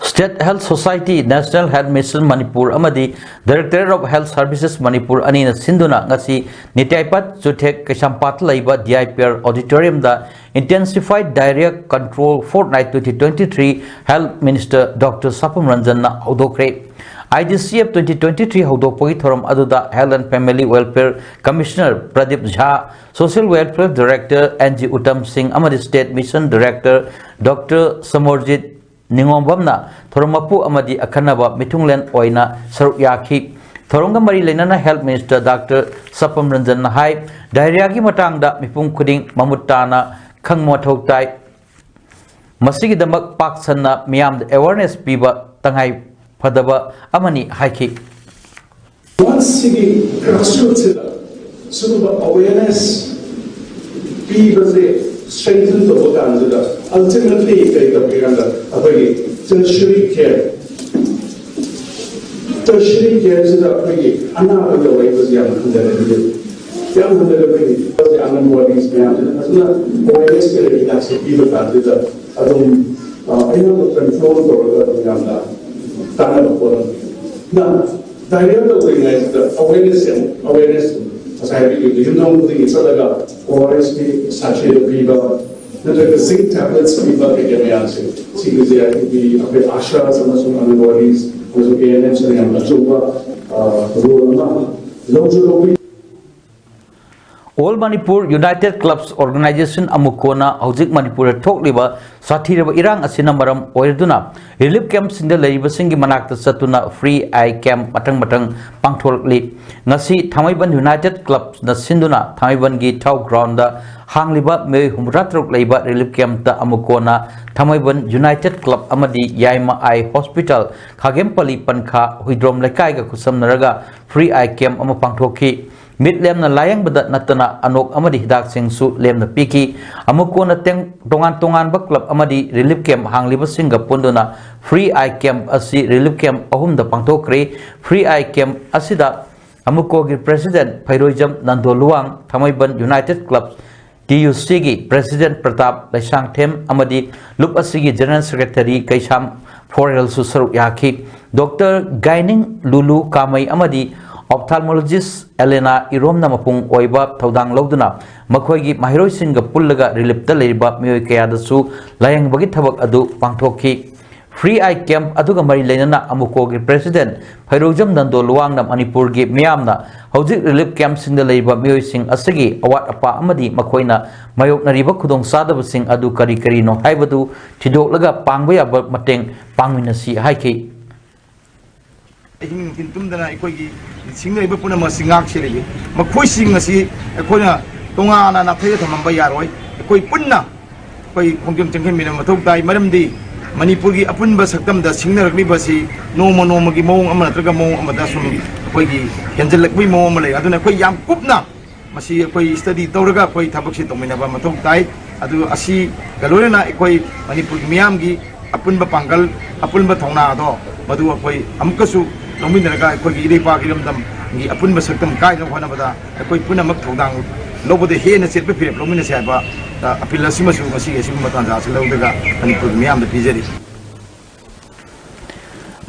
State Health Society, National Health Mission Manipur ꯑꯃꯗꯤ Directorate of Health Services Manipur ꯑꯅꯤꯅ ꯁꯤꯟꯗꯨꯅ ꯉꯁꯤ ꯅꯤꯇ꯭ꯌꯥꯏꯄꯥꯠ ꯆꯨꯊꯦꯛ ꯀꯩꯁꯥꯝꯄꯥꯠꯇ ꯂꯩꯕ D I P R auditoriumꯗ Intensified Diarrhea Control Fortnight twenty twenty three Health Minister Doctor Sapam ꯔꯟꯖꯟꯅ ꯍꯧꯗꯣꯛꯈ꯭ꯔꯦ꯫ I D C F twenty twenty three ꯍꯧꯗꯣꯛꯄꯒꯤ ꯊꯧꯔꯝ ꯑꯗꯨꯗ Health and Family Welfare Commissioner Pradeep ꯖꯥ, Social Welfare Director N G Uttam ꯁꯤꯡ ꯑꯃꯗꯤ State Mission Director Doctor ꯁꯃꯣꯔꯖꯤꯠ ꯅꯤꯉꯣꯝꯕꯝꯅ ꯊꯧꯔꯝ ꯃꯄꯨ ꯑꯃꯗꯤ ꯑꯈꯟꯅꯕ ꯃꯤꯊꯨꯡꯂꯦꯟ ꯑꯣꯏꯅ ꯁꯔꯨꯛ ꯌꯥꯈꯤ꯫ ꯊꯧꯔꯝꯒ ꯃꯔꯤ ꯂꯩꯅꯅ Health Minister Doctor ꯁꯄꯝ ꯔꯟꯖꯟꯅ ꯍꯥꯏ, diarrheaꯒꯤ ꯃꯇꯥꯡꯗ ꯃꯤꯄꯨꯝ ꯈꯨꯗꯤꯡ ꯃꯃꯨꯠ ꯇꯥꯅ ꯈꯪꯕ ꯃꯊꯧ ꯇꯥꯏ꯫ ꯃꯁꯤꯒꯤꯗꯃꯛ ꯄꯥꯛ ꯁꯟꯅ ꯃꯤꯌꯥꯝꯗ awareness ꯄꯤꯕ ꯇꯉꯥꯏ ꯐꯗꯕ ꯑꯃꯅꯤ ꯍꯥꯏꯈꯤ꯫ ꯃꯁꯤꯒꯤ grassrootsꯁꯤꯗ ꯁꯤꯒꯨꯝꯕ awareness ꯄꯤꯕꯁꯦ ꯁꯦꯡꯁꯟ ꯇꯧꯕ ꯀꯥꯟꯁꯤꯗ ꯑꯜꯇꯤꯃꯦꯠꯂꯤ ꯀꯔꯤ ꯇꯧꯒꯦ ꯀꯥꯟꯗ ꯑꯩꯈꯣꯏꯒꯤ ꯇꯔꯁꯔꯤ ꯀꯦꯌꯔ, ꯇꯔꯁꯔꯤ ꯀꯦꯌꯔꯁꯤꯗ ꯑꯩꯈꯣꯏꯒꯤ ꯑꯅꯥꯕ ꯌꯧꯔꯛꯏꯕꯁꯤ ꯌꯥꯝ ꯍꯟꯊꯔꯛꯏ꯫ ꯌꯥꯝ ꯍꯟꯊꯔꯛꯄꯒꯤ ꯑꯪꯒꯟꯋꯥꯗꯤꯁ ꯃꯌꯥꯝꯁꯤꯅ ꯐꯖꯅ ꯑꯋꯦꯔꯅꯦꯁ ꯀꯦꯌꯔ ꯍꯤꯗꯥꯛꯁꯦ ꯄꯤꯕ ꯀꯥꯟꯁꯤꯗ ꯑꯗꯨꯝ ꯑꯩꯉꯣꯟꯗ ꯀꯟꯇ꯭ꯔꯣꯜ ꯇꯧꯔꯒ ꯑꯗꯨꯝ ꯌꯥꯝꯅ ꯀꯥꯟꯅꯕ ꯄꯣꯠ ꯑꯃ ꯄꯤ꯫ ꯗꯥꯏꯔꯤꯌꯥ ꯇꯧꯗ꯭ꯔꯤꯉꯩꯁꯤꯗ ꯑꯋꯦꯔꯅꯦꯁ ꯑꯃ, ꯑꯋꯦꯔꯅꯦꯁ ꯑꯁꯥꯏ ꯍꯥꯏꯕꯤꯈꯤꯕꯗꯣ ꯌꯨꯝꯊꯣꯡ ꯈꯨꯗꯤꯡꯒꯤ ꯆꯠꯂꯒ ꯑꯣ ꯑꯥꯔ ꯑꯦꯁꯀꯤ ꯁꯥꯊꯤꯗ ꯄꯤꯕ ꯅꯠꯇ꯭ꯔꯒ ꯖꯤꯡ ꯇꯦꯕ꯭ꯂꯦꯠꯁ ꯄꯤꯕ ꯀꯩꯀꯩ ꯃꯌꯥꯝꯁꯦ ꯁꯤꯒꯤꯁꯦ ꯑꯩꯈꯣꯏꯒꯤ ꯑꯩꯈꯣꯏ ꯑꯥꯁꯥꯁ ꯑꯃꯁꯨꯡ ꯑꯪꯒꯟꯋꯥꯗꯤꯁ ꯑꯃꯁꯨꯡ ꯑꯦ ꯑꯦꯟ ꯑꯦꯝꯁꯤꯅ ꯌꯥꯝ ꯑꯆꯧꯕ ꯔꯣꯜ ꯑꯃ ꯂꯧꯖꯔꯧꯕ꯫ All Manipur United Clubs Organization ꯑꯃꯨꯀꯣꯅ ꯍꯧꯖꯤꯛ ꯃꯅꯤꯄꯨꯔꯗ ꯊꯣꯛꯂꯤꯕ ꯁꯥꯊꯤꯔꯕ ꯏꯔꯥꯡ ꯑꯁꯤꯅ ꯃꯔꯝ ꯑꯣꯏꯔꯗꯨꯅ ꯔꯤꯂꯤꯐ ꯀꯦꯝꯞꯁꯤꯡꯗ ꯂꯩꯔꯤꯕꯁꯤꯡꯒꯤ ꯃꯅꯥꯛꯇ ꯆꯠꯇꯨꯅ ꯐ꯭ꯔꯤ ꯑꯥꯏ ꯀꯦꯝꯞ ꯃꯊꯪ ꯃꯊꯪ ꯄꯥꯡꯊꯣꯔꯛꯂꯤ꯫ ꯉꯁꯤ ꯊꯥꯡꯃꯩꯕꯟ ꯌꯨꯅꯥꯏꯇꯦꯠ ꯀ꯭ꯂꯕꯅ ꯁꯤꯟꯗꯨꯅ ꯊꯥꯡꯃꯩꯕꯟꯒꯤ ꯊꯥꯎ ꯒ꯭ꯔꯥꯎꯟꯗ ꯍꯥꯡꯂꯤꯕ ꯃꯤꯑꯣꯏ ꯍꯨꯝꯐꯨꯇꯔꯥ ꯇꯔꯨꯛ ꯂꯩꯕ ꯔꯤꯂꯤꯐ ꯀꯦꯝꯞꯇ ꯑꯃꯨꯀꯣꯅ ꯊꯥꯡꯃꯩꯕꯟ ꯌꯨꯅꯥꯏꯇꯦꯠ ꯀ꯭ꯂꯕ ꯑꯃꯗꯤ ꯌꯥꯏꯃ ꯑꯥꯏ hospital, ꯈꯥꯒꯦꯝꯄꯜꯂꯤ ꯄꯟꯈꯥ, Huidrom ꯂꯩꯀꯥꯏꯒ ꯈꯨꯠꯁꯝꯅꯔꯒ free eye camp ꯑꯃ ꯄꯥꯡꯊꯣꯛꯈꯤ꯫ ꯃꯤꯠ ꯂꯦꯝꯅ ꯂꯥꯌꯦꯡꯕꯗ ꯅꯠꯇꯅ ꯑꯅꯣꯛ ꯑꯃꯗꯤ ꯍꯤꯗꯥꯛꯁꯤꯡꯁꯨ ꯂꯦꯝꯅ ꯄꯤꯈꯤ꯫ ꯑꯃꯨꯀꯣꯅ ꯇꯦꯡ-, ꯇꯣꯉꯥꯟ ꯇꯣꯉꯥꯟꯕ ꯀ꯭ꯂꯕ ꯑꯃꯗꯤ relief camp ꯍꯥꯡꯂꯤꯕꯁꯤꯡꯒ ꯄꯨꯟꯗꯨꯅ free eye camp ꯑꯁꯤ ꯔꯤꯂꯤꯐ ꯀꯦꯝꯞ ꯑꯍꯨꯝꯗ ꯄꯥꯡꯊꯣꯛꯈ꯭ꯔꯦ꯫ ꯐ꯭ꯔꯤ ꯑꯥꯏ ꯀꯦꯝꯞ ꯑꯁꯤꯗ ꯑꯃꯨꯀꯣꯒꯤ ꯄ꯭ꯔꯦꯁꯤꯗꯦꯟꯠ ꯐꯩꯔꯣꯏꯖꯝ ꯅꯟꯗꯣ ꯂꯨꯋꯥꯡ, ꯊꯥꯡꯃꯩꯕꯟ ꯌꯨꯅꯥꯏꯇꯦꯗ ꯀ꯭ꯂꯕ, ꯇꯤ ꯌꯨ ꯁꯤꯒꯤ ꯄ꯭ꯔꯦꯁꯤꯗꯦꯟꯠ ꯄ꯭ꯔꯇꯥꯞ ꯂꯩꯁꯥꯡꯊꯦꯝ ꯑꯃꯗꯤ ꯂꯨꯞ ꯑꯁꯤꯒꯤ ꯖꯦꯅꯔꯦꯜ ꯁꯦꯀ꯭ꯔꯦꯇꯔꯤ ꯀꯩꯁꯥꯝ ꯐꯣꯔꯦꯜꯁꯨ ꯁꯔꯨꯛ ꯌꯥꯈꯤ꯫ ꯗꯣꯛꯇꯔ ꯒꯥꯏꯅꯤꯡ ꯂꯨꯂꯨ ꯀꯥꯃꯩ ꯑꯃꯗꯤ ꯑꯣꯞꯊꯥꯜꯃꯣꯂꯣꯖꯤꯁ ꯑꯦꯂꯦꯅꯥ ꯏꯔꯣꯝꯅ ꯃꯄꯨꯡ ꯑꯣꯏꯕ ꯊꯧꯗꯥꯡ ꯂꯧꯗꯨꯅ ꯃꯈꯣꯏꯒꯤ ꯃꯍꯩꯔꯣꯏꯁꯤꯡꯒ ꯄꯨꯜꯂꯒ ꯔꯤꯂꯤꯞꯇ ꯂꯩꯔꯤꯕ ꯃꯤꯑꯣꯏ ꯀꯌꯥꯗꯁꯨ ꯂꯥꯌꯦꯡꯕꯒꯤ ꯊꯕꯛ ꯑꯗꯨ ꯄꯥꯡꯊꯣꯛꯈꯤ꯫ ꯐ꯭ꯔꯤ ꯑꯥꯏ ꯀꯦꯝꯞ ꯑꯗꯨꯒ ꯃꯔꯤ ꯂꯩꯅꯅ ꯑꯃꯨꯀꯣꯒꯤ ꯄ꯭ꯔꯦꯁꯤꯗꯦꯟꯠ ꯐꯩꯔꯧꯖꯝ ꯅꯟꯗꯣ ꯂꯨꯋꯥꯡꯅ ꯃꯅꯤꯄꯨꯔꯒꯤ ꯃꯤꯌꯥꯝꯅ ꯍꯧꯖꯤꯛ ꯔꯤꯂꯤꯞ ꯀꯦꯝꯞꯁꯤꯡꯗ ꯂꯩꯔꯤꯕ ꯃꯤꯑꯣꯏꯁꯤꯡ ꯑꯁꯤꯒꯤ ꯑꯋꯥꯠ ꯑꯄꯥ ꯑꯃꯗꯤ ꯃꯈꯣꯏꯅ ꯃꯥꯌꯣꯛꯅꯔꯤꯕ ꯈꯨꯗꯣꯡꯆꯥꯗꯕꯁꯤꯡ ꯑꯗꯨ ꯀꯔꯤ ꯀꯔꯤꯅꯣ ꯍꯥꯏꯕꯗꯨ ꯊꯤꯗꯣꯛꯂꯒ ꯄꯥꯡꯕ ꯌꯥꯕ ꯃꯇꯦꯡ ꯄꯥꯡꯃꯤꯟꯅꯁꯤ ꯍꯥꯏꯈꯤ꯫ ꯑꯍꯤꯡ ꯅꯨꯡꯊꯤꯜ ꯇꯨꯝꯗꯅ ꯑꯩꯈꯣꯏꯒꯤ ꯁꯤꯡꯅꯔꯤꯕ ꯄꯨꯝꯅꯃꯛ ꯑꯁꯤ ꯉꯥꯛ ꯁꯦꯜꯂꯤꯌꯦ꯫ ꯃꯈꯣꯏꯁꯤꯡ ꯑꯁꯤ ꯑꯩꯈꯣꯏꯅ ꯇꯣꯉꯥꯟꯅ ꯅꯥꯊꯩꯗ ꯊꯝꯃꯝꯕ ꯌꯥꯔꯣꯏ꯫ ꯑꯩꯈꯣꯏ ꯄꯨꯟꯅ ꯑꯩꯈꯣꯏ ꯈꯣꯡꯖꯪ ꯆꯪꯁꯤꯟꯃꯤꯟꯅꯕ ꯃꯊꯧ ꯇꯥꯏ꯫ ꯃꯔꯝꯗꯤ ꯃꯅꯤꯄꯨꯔꯒꯤ ꯑꯄꯨꯟꯕ ꯁꯛꯇꯝꯗ ꯁꯤꯡꯅꯔꯛꯂꯤꯕ ꯑꯁꯤ ꯅꯣꯡꯃ ꯅꯣꯡꯃꯒꯤ ꯃꯑꯣꯡ ꯑꯃ ꯅꯠꯇ꯭ꯔꯒ ꯃꯑꯣꯡ ꯑꯃꯗ ꯁꯨꯝ ꯑꯩꯈꯣꯏꯒꯤ ꯍꯦꯟꯖꯜꯂꯛꯄꯒꯤ ꯃꯑꯣꯡ ꯑꯃ ꯂꯩ꯫ ꯑꯗꯨꯅ ꯑꯩꯈꯣꯏ ꯌꯥꯝ ꯀꯨꯞꯅ ꯃꯁꯤ ꯑꯩꯈꯣꯏ ꯁ꯭ꯇꯗꯤ ꯇꯧꯔꯒ ꯑꯩꯈꯣꯏ ꯊꯕꯛꯁꯤ ꯇꯧꯃꯤꯟꯅꯕ ꯃꯊꯧ ꯇꯥꯏ꯫ ꯑꯗꯨ ꯑꯁꯤꯒ ꯂꯣꯏꯅꯅ ꯑꯩꯈꯣꯏ ꯃꯅꯤꯄꯨꯔꯒꯤ ꯃꯤꯌꯥꯝꯒꯤ ꯑꯄꯨꯟꯕ ꯄꯥꯡꯒꯜ, ꯑꯄꯨꯟꯕ ꯊꯧꯅꯥ ꯑꯗꯣ ꯃꯗꯨ ꯑꯩꯈꯣꯏ ꯑꯃꯨꯛꯀꯁꯨ ꯂꯧꯃꯤꯟꯅꯔꯒ ꯑꯩꯈꯣꯏꯒꯤ ꯏꯔꯩꯄꯥꯛ ꯏꯔꯝꯗꯝꯒꯤ ꯑꯄꯨꯟꯕ ꯁꯛꯇꯝ ꯀꯥꯏꯅꯕ ꯍꯣꯠꯅꯕꯗ ꯑꯩꯈꯣꯏ ꯄꯨꯝꯅꯃꯛ ꯊꯧꯗꯥꯡ ꯂꯧꯕꯗ ꯍꯦꯟꯅ ꯆꯦꯠꯄ ꯐꯤꯔꯦꯞ ꯂꯧꯃꯤꯟꯅꯁꯤ ꯍꯥꯏꯕ, ꯑ, ꯑꯄꯤꯜ ꯑꯁꯤꯃꯁꯨ ꯉꯁꯤꯒꯤ ꯑꯁꯤꯒꯨꯝꯕ ꯇꯥꯟꯖꯥ ꯑꯁꯤ ꯂꯧꯔꯒ ꯃꯅꯤꯄꯨꯔꯒꯤ ꯃꯤꯌꯥꯝꯗ ꯄꯤꯖꯔꯤ꯫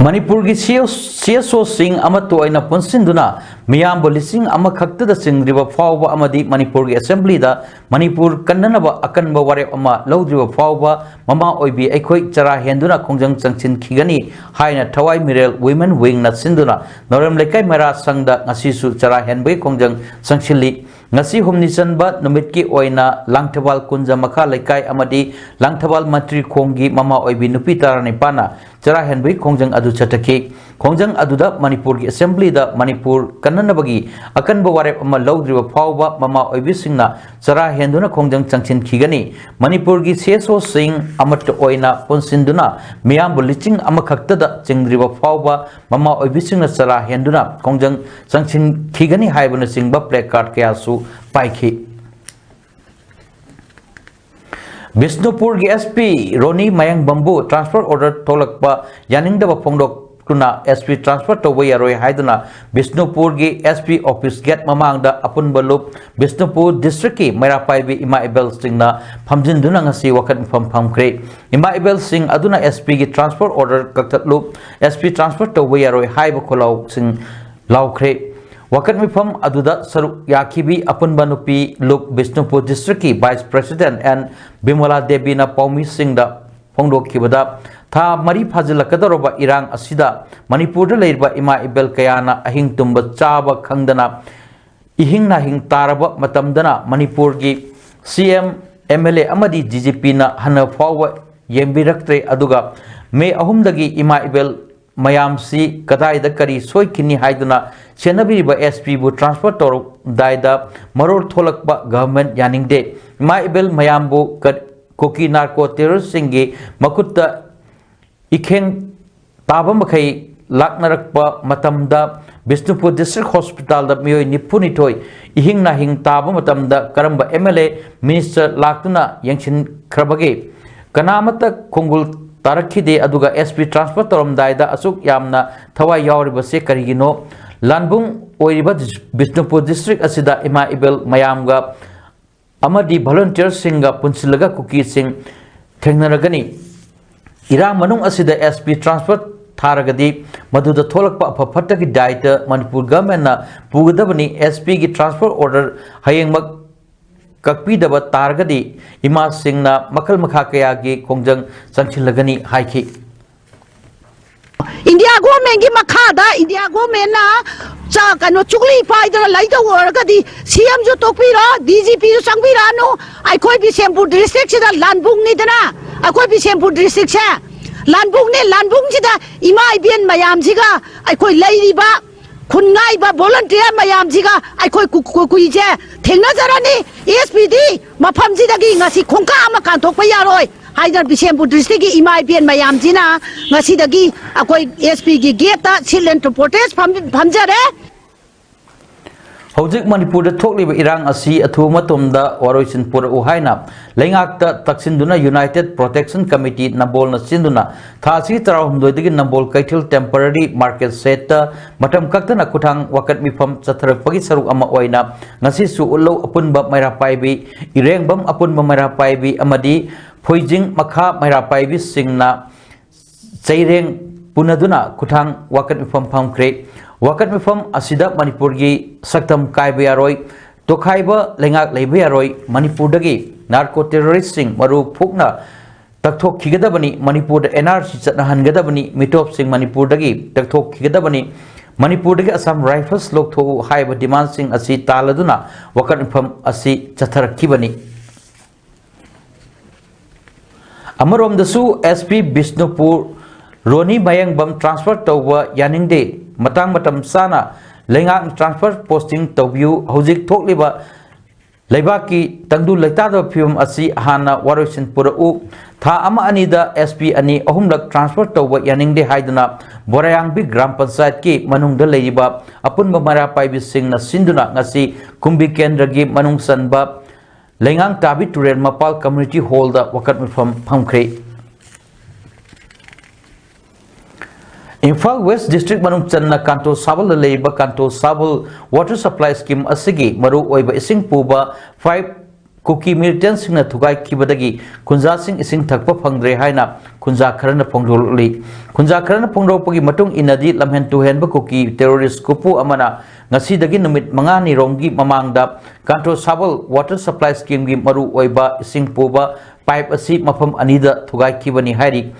ꯃꯅꯤꯄꯨꯔꯒꯤ ꯁꯤ ꯑꯦꯁ ꯑꯣꯁꯤꯡ ꯑꯃꯠꯇ ꯑꯣꯏꯅ ꯄꯨꯟꯁꯤꯟꯗꯨꯅ ꯃꯤꯌꯥꯝꯕꯨ ꯂꯤꯁꯤꯡ ꯑꯃꯈꯛꯇꯗ ꯆꯤꯡꯗ꯭ꯔꯤꯕ ꯐꯥꯎꯕ ꯑꯃꯗꯤ ꯃꯅꯤꯄꯨꯔꯒꯤ ꯑꯦꯁꯦꯝꯕ꯭ꯂꯤꯗ ꯃꯅꯤꯄꯨꯔ ꯀꯟꯅꯅꯕ ꯑꯀꯟꯕ ꯋꯥꯔꯦꯞ ꯑꯃ ꯂꯧꯗ꯭ꯔꯤꯕ ꯐꯥꯎꯕ ꯃꯃꯥ ꯑꯣꯏꯕꯤ ꯑꯩꯈꯣꯏ ꯆꯔꯥ ꯍꯦꯟꯗꯨꯅ ꯈꯣꯡꯖꯪ ꯆꯪꯁꯤꯟꯈꯤꯒꯅꯤ ꯍꯥꯏꯅ ꯊꯋꯥꯏ ꯃꯤꯔꯦꯜ ꯋꯤꯃꯦꯟ ꯋꯤꯡꯅ ꯁꯤꯟꯗꯨꯅ ꯅꯥꯎꯔꯦꯝ ꯂꯩꯀꯥꯏ ꯃꯩꯔꯥ ꯁꯪꯗ ꯉꯁꯤꯁꯨ ꯆꯔꯥ ꯍꯦꯟꯕꯒꯤ ꯈꯣꯡꯖꯪ ꯆꯪꯁꯤꯜꯂꯤ꯫ ꯉꯁꯤ ꯍꯨꯝꯅꯤ ꯆꯟꯕ ꯅꯨꯃꯤꯠꯀꯤ ꯑꯣꯏꯅ ꯂꯥꯡꯊꯕꯥꯜ ꯀꯨꯟꯖ ꯃꯈꯥ ꯂꯩꯀꯥꯏ ꯑꯃꯗꯤ ꯂꯥꯡꯊꯕꯥꯜ ꯃꯟꯇ꯭ꯔꯤ ꯈꯣꯡꯒꯤ ꯃꯃꯥ ꯑꯣꯏꯕꯤ ꯅꯨꯄꯤ ꯇꯔꯥꯅꯤꯄꯥꯟꯅ ꯆꯔꯥ ꯍꯦꯟꯕꯒꯤ ꯈꯣꯡꯖꯪ ꯑꯗꯨ ꯆꯠꯊꯈꯤ꯫ ꯈꯣꯡꯖꯪ ꯑꯗꯨꯗ ꯃꯅꯤꯄꯨꯔꯒꯤ ꯑꯦꯁꯦꯝꯕ꯭ꯂꯤꯗ ꯃꯅꯤꯄꯨꯔ ꯀꯟꯅꯅꯕꯒꯤ ꯑꯀꯟꯕ ꯋꯥꯔꯦꯞ ꯑꯃ ꯂꯧꯗ꯭ꯔꯤꯕ ꯐꯥꯎꯕ ꯃꯃꯥ ꯑꯣꯏꯕꯤꯁꯤꯡꯅ ꯆꯔꯥ ꯍꯦꯟꯗꯨꯅ ꯈꯣꯡꯖꯪ ꯆꯪꯁꯤꯟꯈꯤꯒꯅꯤ꯫ ꯃꯅꯤꯄꯨꯔꯒꯤ ꯁꯤ ꯑꯦꯁ ꯑꯣꯁꯤꯡ ꯑꯃꯠꯇ ꯑꯣꯏꯅ ꯄꯨꯟꯁꯤꯟꯗꯨꯅ ꯃꯤꯌꯥꯝꯕꯨ ꯂꯤꯁꯤꯡ ꯑꯃꯈꯛꯇꯗ ꯆꯤꯡꯗ꯭ꯔꯤꯕ ꯐꯥꯎꯕ ꯃꯃꯥ ꯑꯣꯏꯕꯤꯁꯤꯡꯅ ꯆꯔꯥ ꯍꯦꯟꯗꯨꯅ ꯈꯣꯡꯖꯪ ꯆꯪꯁꯤꯟꯈꯤꯒꯅꯤ ꯍꯥꯏꯕꯅꯆꯤꯡꯕ ꯄ꯭ꯂꯦ ꯀꯥꯔꯗ ꯀꯌꯥꯁꯨ ꯄꯥꯏꯈꯤ꯫ ꯕꯤꯁꯅꯨꯄꯨꯔꯒꯤ ꯑꯦꯁ ꯄꯤ ꯔꯣꯅꯤ ꯃꯌꯥꯡꯕꯝꯕꯨ ꯇ꯭ꯔꯥꯟꯁꯐꯔ ꯑꯣꯔꯗꯔ ꯊꯣꯛꯂꯛꯄ ꯌꯥꯅꯤꯡꯗꯕ ꯐꯣꯡꯗꯣꯛꯇꯨꯅ ꯑꯦꯁ ꯄꯤ ꯇ꯭ꯔꯥꯟꯁꯐꯔ ꯇꯧꯕ ꯌꯥꯔꯣꯏ ꯍꯥꯏꯗꯨꯅ ꯕꯤꯁꯅꯨꯄꯨꯔꯒꯤ ꯑꯦꯁ ꯄꯤ ꯑꯣꯐꯤꯁ ꯒꯦꯠ ꯃꯃꯥꯡꯗ ꯑꯄꯨꯟꯕ ꯂꯨꯞ ꯕꯤꯁꯅꯨꯄꯨꯔ ꯗꯤꯁꯇ꯭ꯔꯤꯛꯀꯤ ꯃꯩꯔꯥ ꯄꯥꯏꯕꯤ ꯏꯃꯥ ꯏꯕꯦꯜꯁꯤꯡꯅ ꯐꯝꯖꯤꯟꯗꯨꯅ ꯉꯁꯤ ꯋꯥꯀꯠ ꯃꯤꯐꯝ ꯐꯝꯈ꯭ꯔꯦ꯫ ꯏꯃꯥ ꯏꯕꯦꯜꯁꯤꯡ ꯑꯗꯨꯅ ꯑꯦꯁ ꯄꯤꯒꯤ ꯇ꯭ꯔꯥꯟꯁꯐꯔ ꯑꯣꯔꯗꯔ ꯀꯛꯊꯠꯂꯨ, ꯑꯦꯁ ꯄꯤ ꯇ꯭ꯔꯥꯟꯁꯐꯔ ꯇꯧꯕ ꯌꯥꯔꯣꯏ ꯍꯥꯏꯕ ꯈꯣꯜꯂꯥꯎꯁꯤꯡ ꯂꯥꯎꯈ꯭ꯔꯦ꯫ ꯋꯥꯀꯠ ꯃꯤꯐꯝ ꯑꯗꯨꯗ ꯁꯔꯨꯛ ꯌꯥꯈꯤꯕꯤ ꯑꯄꯨꯟꯕ ꯅꯨꯄꯤ ꯂꯨꯞ ꯕꯤꯁꯅꯨꯄꯨꯔ ꯗꯤꯁꯇ꯭ꯔꯤꯛꯀꯤ ꯚꯥꯏꯁ ꯄ꯭ꯔꯦꯁꯤꯗꯦꯟꯠ ꯑꯦꯟ ꯕꯤꯃꯂꯥ ꯗꯦꯕꯤꯅ ꯄꯥꯎꯃꯤꯁꯤꯡꯗ ꯐꯣꯡꯗꯣꯛꯈꯤꯕꯗ, ꯊꯥ ꯃꯔꯤ ꯐꯥꯖꯤꯜꯂꯛꯀꯗꯧꯔꯕ ꯏꯔꯥꯡ ꯑꯁꯤꯗ ꯃꯅꯤꯄꯨꯔꯗ ꯂꯩꯔꯤꯕ ꯏꯃꯥ ꯏꯕꯦꯜ ꯀꯌꯥꯅ ꯑꯍꯤꯡ ꯇꯨꯝꯕ ꯆꯥꯕ ꯈꯪꯗꯅ ꯏꯍꯤꯡ ꯅꯥꯍꯤꯡ ꯇꯥꯔꯕ ꯃꯇꯝꯗꯅ ꯃꯅꯤꯄꯨꯔꯒꯤ ꯁꯤ ꯑꯦꯝ, ꯑꯦꯝ ꯑꯦꯜ ꯑꯦ ꯑꯃꯗꯤ ꯗꯤ ꯖꯤ ꯄꯤꯅ ꯍꯟꯅ ꯐꯥꯎꯕ ꯌꯦꯡꯕꯤꯔꯛꯇ꯭ꯔꯦ꯫ ꯑꯗꯨꯒ ꯃꯦ ꯑꯍꯨꯝꯗꯒꯤ ꯏꯃꯥ ꯏꯕꯦꯜ ꯃꯌꯥꯝꯁꯤ ꯀꯗꯥꯏꯗ ꯀꯔꯤ ꯁꯣꯏꯈꯤꯅꯤ ꯍꯥꯏꯗꯨꯅ ꯁꯦꯟꯅꯕꯤꯔꯤꯕ ꯑꯦꯁ ꯄꯤꯕꯨ ꯇ꯭ꯔꯥꯟꯁꯐꯔ ꯇꯧꯔꯝꯗꯥꯏꯗ ꯃꯔꯣꯜ ꯊꯣꯛꯂꯛꯄ ꯒꯚꯔꯟꯃꯦꯟꯠ ꯌꯥꯅꯤꯡꯗꯦ꯫ ꯏꯃꯥ ꯏꯕꯦꯜ ꯃꯌꯥꯝꯕꯨ ꯀ-, ꯀꯨꯀꯤ ꯅꯥꯔꯀꯣ ꯇꯦꯔꯣꯔꯤꯁ꯭ꯠꯁꯤꯡꯒꯤ ꯃꯈꯨꯠꯇ ꯏꯈꯦꯡ ꯇꯥꯕ ꯃꯈꯩ ꯂꯥꯛꯅꯔꯛꯄ ꯃꯇꯝꯗ ꯕꯤꯁꯅꯨꯄꯨꯔ ꯗꯤꯁꯇ꯭ꯔꯤꯛ ꯍꯣꯁꯄꯤꯇꯥꯜꯗ ꯃꯤꯑꯣꯏ ꯅꯤꯐꯨꯅꯤꯊꯣꯏ ꯏꯍꯤꯡ ꯅꯥꯍꯤꯡ ꯇꯥꯕ ꯃꯇꯝꯗ ꯀꯔꯝꯕ ꯑꯦꯝ ꯑꯦꯜ ꯑꯦ, ꯃꯤꯅꯤꯁꯇꯔ ꯂꯥꯛꯇꯨꯅ ꯌꯦꯡꯁꯤꯟꯈ꯭ꯔꯕꯒꯦ? ꯀꯅꯥꯃꯠꯇ ꯈꯣꯡꯒꯨꯜ ꯇꯥꯔꯛꯈꯤꯗꯦ꯫ ꯑꯗꯨꯒ ꯑꯦꯁ ꯄꯤ ꯇ꯭ꯔꯥꯟꯁꯐꯔ ꯇꯧꯔꯝꯗꯥꯏꯗ ꯑꯁꯨꯛ ꯌꯥꯝꯅ ꯊꯋꯥꯏ ꯌꯥꯎꯔꯤꯕꯁꯦ ꯀꯔꯤꯒꯤꯅꯣ? ꯂꯥꯟꯕꯨꯡ ꯑꯣꯏꯔꯤꯕ ꯕꯤꯁꯅꯨꯄꯨꯔ ꯗꯤꯁꯇ꯭ꯔꯤꯛ ꯑꯁꯤꯗ ꯏꯃꯥ ꯏꯕꯦꯜ ꯃꯌꯥꯝꯒ ꯑꯃꯗꯤ ꯚꯣꯂꯨꯟꯇꯤꯌꯔꯁꯤꯡꯒ ꯄꯨꯟꯁꯤꯜꯂꯒ ꯀꯨꯀꯤꯁꯤꯡ ꯊꯦꯡꯅꯔꯒꯅꯤ꯫ ꯏꯔꯥꯡ ꯃꯅꯨꯡ ꯑꯁꯤꯗ ꯑꯦꯁ ꯄꯤ ꯇ꯭ꯔꯥꯟꯁꯐꯔ ꯊꯥꯔꯒꯗꯤ ꯃꯗꯨꯗ ꯊꯣꯛꯂꯛꯄ ꯑꯐ ꯐꯠꯇꯒꯤ ꯗꯥꯏꯇ ꯃꯅꯤꯄꯨꯔ ꯒꯚꯔꯟꯃꯦꯟꯅ ꯄꯨꯒꯗꯕꯅꯤ꯫ ꯑꯦꯁ ꯄꯤꯒꯤ ꯇ꯭ꯔꯥꯟꯁꯐꯔ ꯑꯣꯔꯗꯔ ꯍꯌꯦꯡꯃꯛ ꯀꯛꯄꯤꯗꯕ ꯇꯥꯔꯒꯗꯤ ꯏꯃꯥꯁꯤꯡꯅ ꯃꯈꯜ ꯃꯈꯥ ꯀꯌꯥꯒꯤ ꯈꯣꯡꯖꯪ ꯆꯪꯁꯤꯜꯂꯒꯅꯤ ꯍꯥꯏꯈꯤ꯫ ꯏꯟꯗꯤꯌꯥ ꯒꯣꯔꯃꯦꯟꯒꯤ ꯃꯈꯥꯗ ꯏꯟꯗꯤꯌꯥ ꯒꯣꯔꯃꯦꯟꯅ ꯆ- ꯀꯩꯅꯣ ꯆꯨꯛꯂꯤ ꯄꯥꯏꯗꯅ ꯂꯩꯗꯧ ꯑꯣꯏꯔꯒꯗꯤ ꯁꯤ ꯑꯦꯝꯁꯨ ꯇꯣꯛꯄꯤꯔꯣ, ꯗꯤ ꯖꯤ ꯄꯤꯁꯨ ꯆꯪꯕꯤꯔꯛꯑꯅꯨ꯫ ꯑꯩꯈꯣꯏ ꯕꯤꯁꯦꯝꯄꯨꯔ ꯗꯤꯁꯇ꯭ꯔꯤꯛꯁꯤꯗ ꯂꯥꯟꯕꯨꯡꯅꯤꯗꯅ, ꯑꯩꯈꯣꯏ ꯕꯤꯁꯦꯝꯄꯨꯔ ꯗꯤꯁꯇ꯭ꯔꯤꯛꯁꯦ ꯂꯥꯟꯕꯨꯡꯅꯦ꯫ ꯂꯥꯟꯕꯨꯡꯁꯤꯗ ꯏꯃꯥ ꯏꯕꯦꯟ ꯃꯌꯥꯝꯁꯤꯒ ꯑꯩꯈꯣꯏ ꯂꯩꯔꯤꯕ ꯈꯨꯟꯉꯥꯏꯕ ꯚꯣꯂꯨꯟꯇꯤꯌꯔ ꯃꯌꯥꯝꯁꯤꯒ ꯑꯩꯈꯣꯏ ꯀꯨ- ꯀꯨ- ꯀꯨꯏꯁꯦ ꯊꯦꯡꯅꯖꯔꯅꯤ꯫ ꯑꯦꯁ ꯄꯤꯗꯤ ꯃꯐꯝꯁꯤꯗꯒꯤ ꯉꯁꯤ ꯈꯣꯡꯀꯥꯞ ꯑꯃ ꯀꯥꯟꯊꯣꯛꯄ ꯌꯥꯔꯣꯏ ꯍꯥꯏꯗꯅ ꯕꯤꯁꯦꯝꯄꯨꯔ ꯗꯤꯁꯇ꯭ꯔꯤꯛꯀꯤ ꯏꯃꯥ ꯏꯕꯦꯟ ꯃꯌꯥꯝꯁꯤꯅ ꯉꯁꯤꯗꯒꯤ ꯑꯩꯈꯣꯏ ꯑꯦꯁ ꯄꯤꯒꯤ ꯒꯦꯠꯇ ꯁꯤꯠ ꯑꯦꯟ ꯄ꯭ꯔꯣꯇꯦꯁ ꯐꯝ- ꯐꯝꯖꯔꯦ꯫ ꯍꯧꯖꯤꯛ ꯃꯅꯤꯄꯨꯔꯗ ꯊꯣꯛꯂꯤꯕ ꯏꯔꯥꯡ ꯑꯁꯤ ꯑꯊꯨꯕ ꯃꯇꯝꯗ ꯋꯥꯔꯣꯏꯁꯤꯟ ꯄꯨꯔꯛꯎ ꯍꯥꯏꯅ ꯂꯩꯉꯥꯛꯇ ꯇꯛꯁꯤꯟꯗꯨꯅ ꯌꯨꯅꯥꯏꯇꯦꯗ ꯄ꯭ꯔꯣꯇꯦꯛꯁꯟ ꯀꯃꯤꯇꯤ ꯅꯝꯕꯣꯜꯅ ꯁꯤꯟꯗꯨꯅ ꯊꯥ ꯑꯁꯤꯒꯤ ꯇꯔꯥꯍꯨꯝꯗꯣꯏꯗꯒꯤ ꯅꯝꯕꯣꯜ ꯀꯩꯊꯦꯜ ꯇꯦꯝꯄꯔꯔꯤ ꯃꯥꯔꯀꯦꯠ ꯁꯦꯠꯇ ꯃꯇꯝ ꯀꯛꯇꯅ ꯈꯨꯠꯊꯥꯡ ꯋꯥꯀꯠ ꯃꯤꯐꯝ ꯆꯠꯊꯔꯛꯄꯒꯤ ꯁꯔꯨꯛ ꯑꯃ ꯑꯣꯏꯅ ꯉꯁꯤꯁꯨ ꯎꯠꯂꯧ ꯑꯄꯨꯟꯕ ꯃꯩꯔꯥ ꯄꯥꯏꯕꯤ, ꯏꯔꯦꯡꯕꯝ ꯑꯄꯨꯟꯕ ꯃꯩꯔꯥ ꯄꯥꯏꯕꯤ ꯑꯃꯗꯤ ꯐꯣꯏꯖꯤꯡ ꯃꯈꯥ ꯃꯩꯔꯥ ꯄꯥꯏꯕꯤꯁꯤꯡꯅ ꯆꯩꯔꯦꯡ ꯄꯨꯅꯗꯨꯅ ꯈꯨꯠꯊꯥꯡ ꯋꯥꯀꯠ ꯃꯤꯐꯝ ꯐꯝꯈ꯭ꯔꯦ꯫ ꯋꯥꯀꯠ ꯃꯤꯐꯝ ꯑꯁꯤꯗ ꯃꯅꯤꯄꯨꯔꯒꯤ ꯁꯛꯇꯝ ꯀꯥꯏꯕ ꯌꯥꯔꯣꯏ, ꯇꯣꯈꯥꯏꯕ ꯂꯩꯉꯥꯛ ꯂꯩꯕ ꯌꯥꯔꯣꯏ, ꯃꯅꯤꯄꯨꯔꯗꯒꯤ ꯅꯥꯔꯀꯣ ꯇꯦꯔꯣꯔꯤꯁꯁꯤꯡ ꯃꯔꯨ ꯐꯨꯛꯅ ꯇꯛꯊꯣꯛꯈꯤꯒꯗꯕꯅꯤ, ꯃꯅꯤꯄꯨꯔꯗ ꯑꯦꯟ ꯑꯥꯔ ꯁꯤ ꯆꯠꯅꯍꯟꯒꯗꯕꯅꯤ, ꯃꯤꯇꯣꯞꯁꯤꯡ ꯃꯅꯤꯄꯨꯔꯗꯒꯤ ꯇꯛꯊꯣꯛꯈꯤꯒꯗꯕꯅꯤ, ꯃꯅꯤꯄꯨꯔꯗꯒꯤ ꯑꯁꯥꯝ ꯔꯥꯏꯐꯜꯁ ꯂꯧꯊꯣꯛꯎ ꯍꯥꯏꯕ ꯗꯤꯃꯥꯟꯁꯤꯡ ꯑꯁꯤ ꯇꯥꯜꯂꯗꯨꯅ ꯋꯥꯀꯠ ꯃꯤꯐꯝ ꯑꯁꯤ ꯆꯠꯊꯔꯛꯈꯤꯕꯅꯤ꯫ ꯑꯃꯔꯣꯝꯗꯁꯨ ꯑꯦꯁ ꯄꯤ ꯕꯤꯁꯅꯨꯄꯨꯔ ꯔꯣꯅꯤ ꯃꯌꯦꯡꯕꯝ ꯇ꯭ꯔꯥꯟꯁꯐꯔ ꯇꯧꯕ ꯌꯥꯅꯤꯡꯗꯦ꯫ ꯃꯇꯥꯡ ꯃꯇꯝ ꯆꯥꯅ ꯂꯩꯉꯥꯛꯅ ꯇ꯭ꯔꯥꯟꯁꯐꯔ ꯄꯣꯁꯇꯤꯡ ꯇꯧꯕꯤꯌꯨ꯫ ꯍꯧꯖꯤꯛ ꯊꯣꯛꯂꯤꯕ ꯂꯩꯕꯥꯛꯀꯤ ꯇꯪꯗꯨ ꯂꯩꯇꯥꯗꯕ ꯐꯤꯕꯝ ꯑꯁꯤ ꯍꯥꯟꯅ ꯋꯥꯔꯣꯏꯁꯤꯟ ꯄꯨꯔꯛꯎ, ꯊꯥ ꯑꯃ ꯑꯅꯤꯗ SP ꯑꯅꯤ ꯑꯍꯨꯝꯂꯛ transfer ꯇꯧꯕ ꯌꯥꯅꯤꯡꯗꯦ ꯍꯥꯏꯗꯨꯅ ꯕꯣꯔꯥꯌꯥꯡꯕꯤ ꯒ꯭ꯔꯥꯝ ꯄꯟꯆꯥꯌꯠꯀꯤ ꯃꯅꯨꯡꯗ ꯂꯩꯔꯤꯕ ꯑꯄꯨꯟꯕ ꯃꯩꯔꯥ ꯄꯥꯏꯕꯤꯁꯤꯡꯅ ꯁꯤꯟꯗꯨꯅ ꯉꯁꯤ ꯀꯨꯝꯕꯤ ꯀꯦꯟꯗ꯭ꯔꯒꯤ ꯃꯅꯨꯡ ꯆꯟꯕ ꯂꯩꯉꯥꯡ ꯇꯥꯕꯤ ꯇꯨꯔꯦꯜ ꯃꯄꯥꯜ community hall ꯗ ꯋꯥꯀꯠ ꯃꯤꯐꯝ ꯐꯝꯈ꯭ꯔꯦ꯫ ꯏꯝꯐꯥꯜ West District ꯃꯅꯨꯡ ꯆꯟꯅ ꯀꯥꯟꯇꯣ ꯁꯥꯕꯜꯗ ꯂꯩꯔꯤꯕ ꯀꯥꯟꯇꯣ ꯁꯥꯕꯜ water supply scheme ꯑꯁꯤꯒꯤ ꯃꯔꯨ ꯑꯣꯏꯕ ꯏꯁꯤꯡ ꯄꯨꯕ pipe ꯀꯨꯀꯤ militant ꯁꯤꯡꯅ ꯊꯨꯒꯥꯏꯈꯤꯕꯗꯒꯤ ꯈꯨꯟꯖꯥꯁꯤꯡ ꯏꯁꯤꯡ ꯊꯛꯄ ꯐꯪꯗ꯭ꯔꯦ ꯍꯥꯏꯅ ꯈꯨꯟꯖꯥ ꯈꯔꯅ ꯐꯣꯡꯗꯣꯛꯂꯤ꯫ ꯈꯨꯟꯖꯥ ꯈꯔꯅ ꯐꯣꯡꯗꯣꯔꯛꯄꯒꯤ ꯃꯇꯨꯡ ꯏꯟꯅꯗꯤ, ꯂꯝꯍꯦꯟ ꯇꯨꯍꯦꯟꯕ ꯀꯨꯀꯤ terrorist ꯒ꯭ꯔꯨꯞ ꯑꯃꯅ ꯉꯁꯤꯗꯒꯤ ꯅꯨꯃꯤꯠ ꯃꯉꯥꯅꯤꯔꯣꯝꯒꯤ ꯃꯃꯥꯡꯗ ꯀꯥꯟꯇꯣ ꯁꯥꯕꯜ water supply scheme ꯒꯤ ꯃꯔꯨ ꯑꯣꯏꯕ ꯏꯁꯤꯡ ꯄꯨꯕ pipe ꯑꯁꯤ ꯃꯐꯝ ꯑꯅꯤꯗ ꯊꯨꯒꯥꯏꯈꯤꯕꯅꯤ ꯍꯥꯏꯔꯤ꯫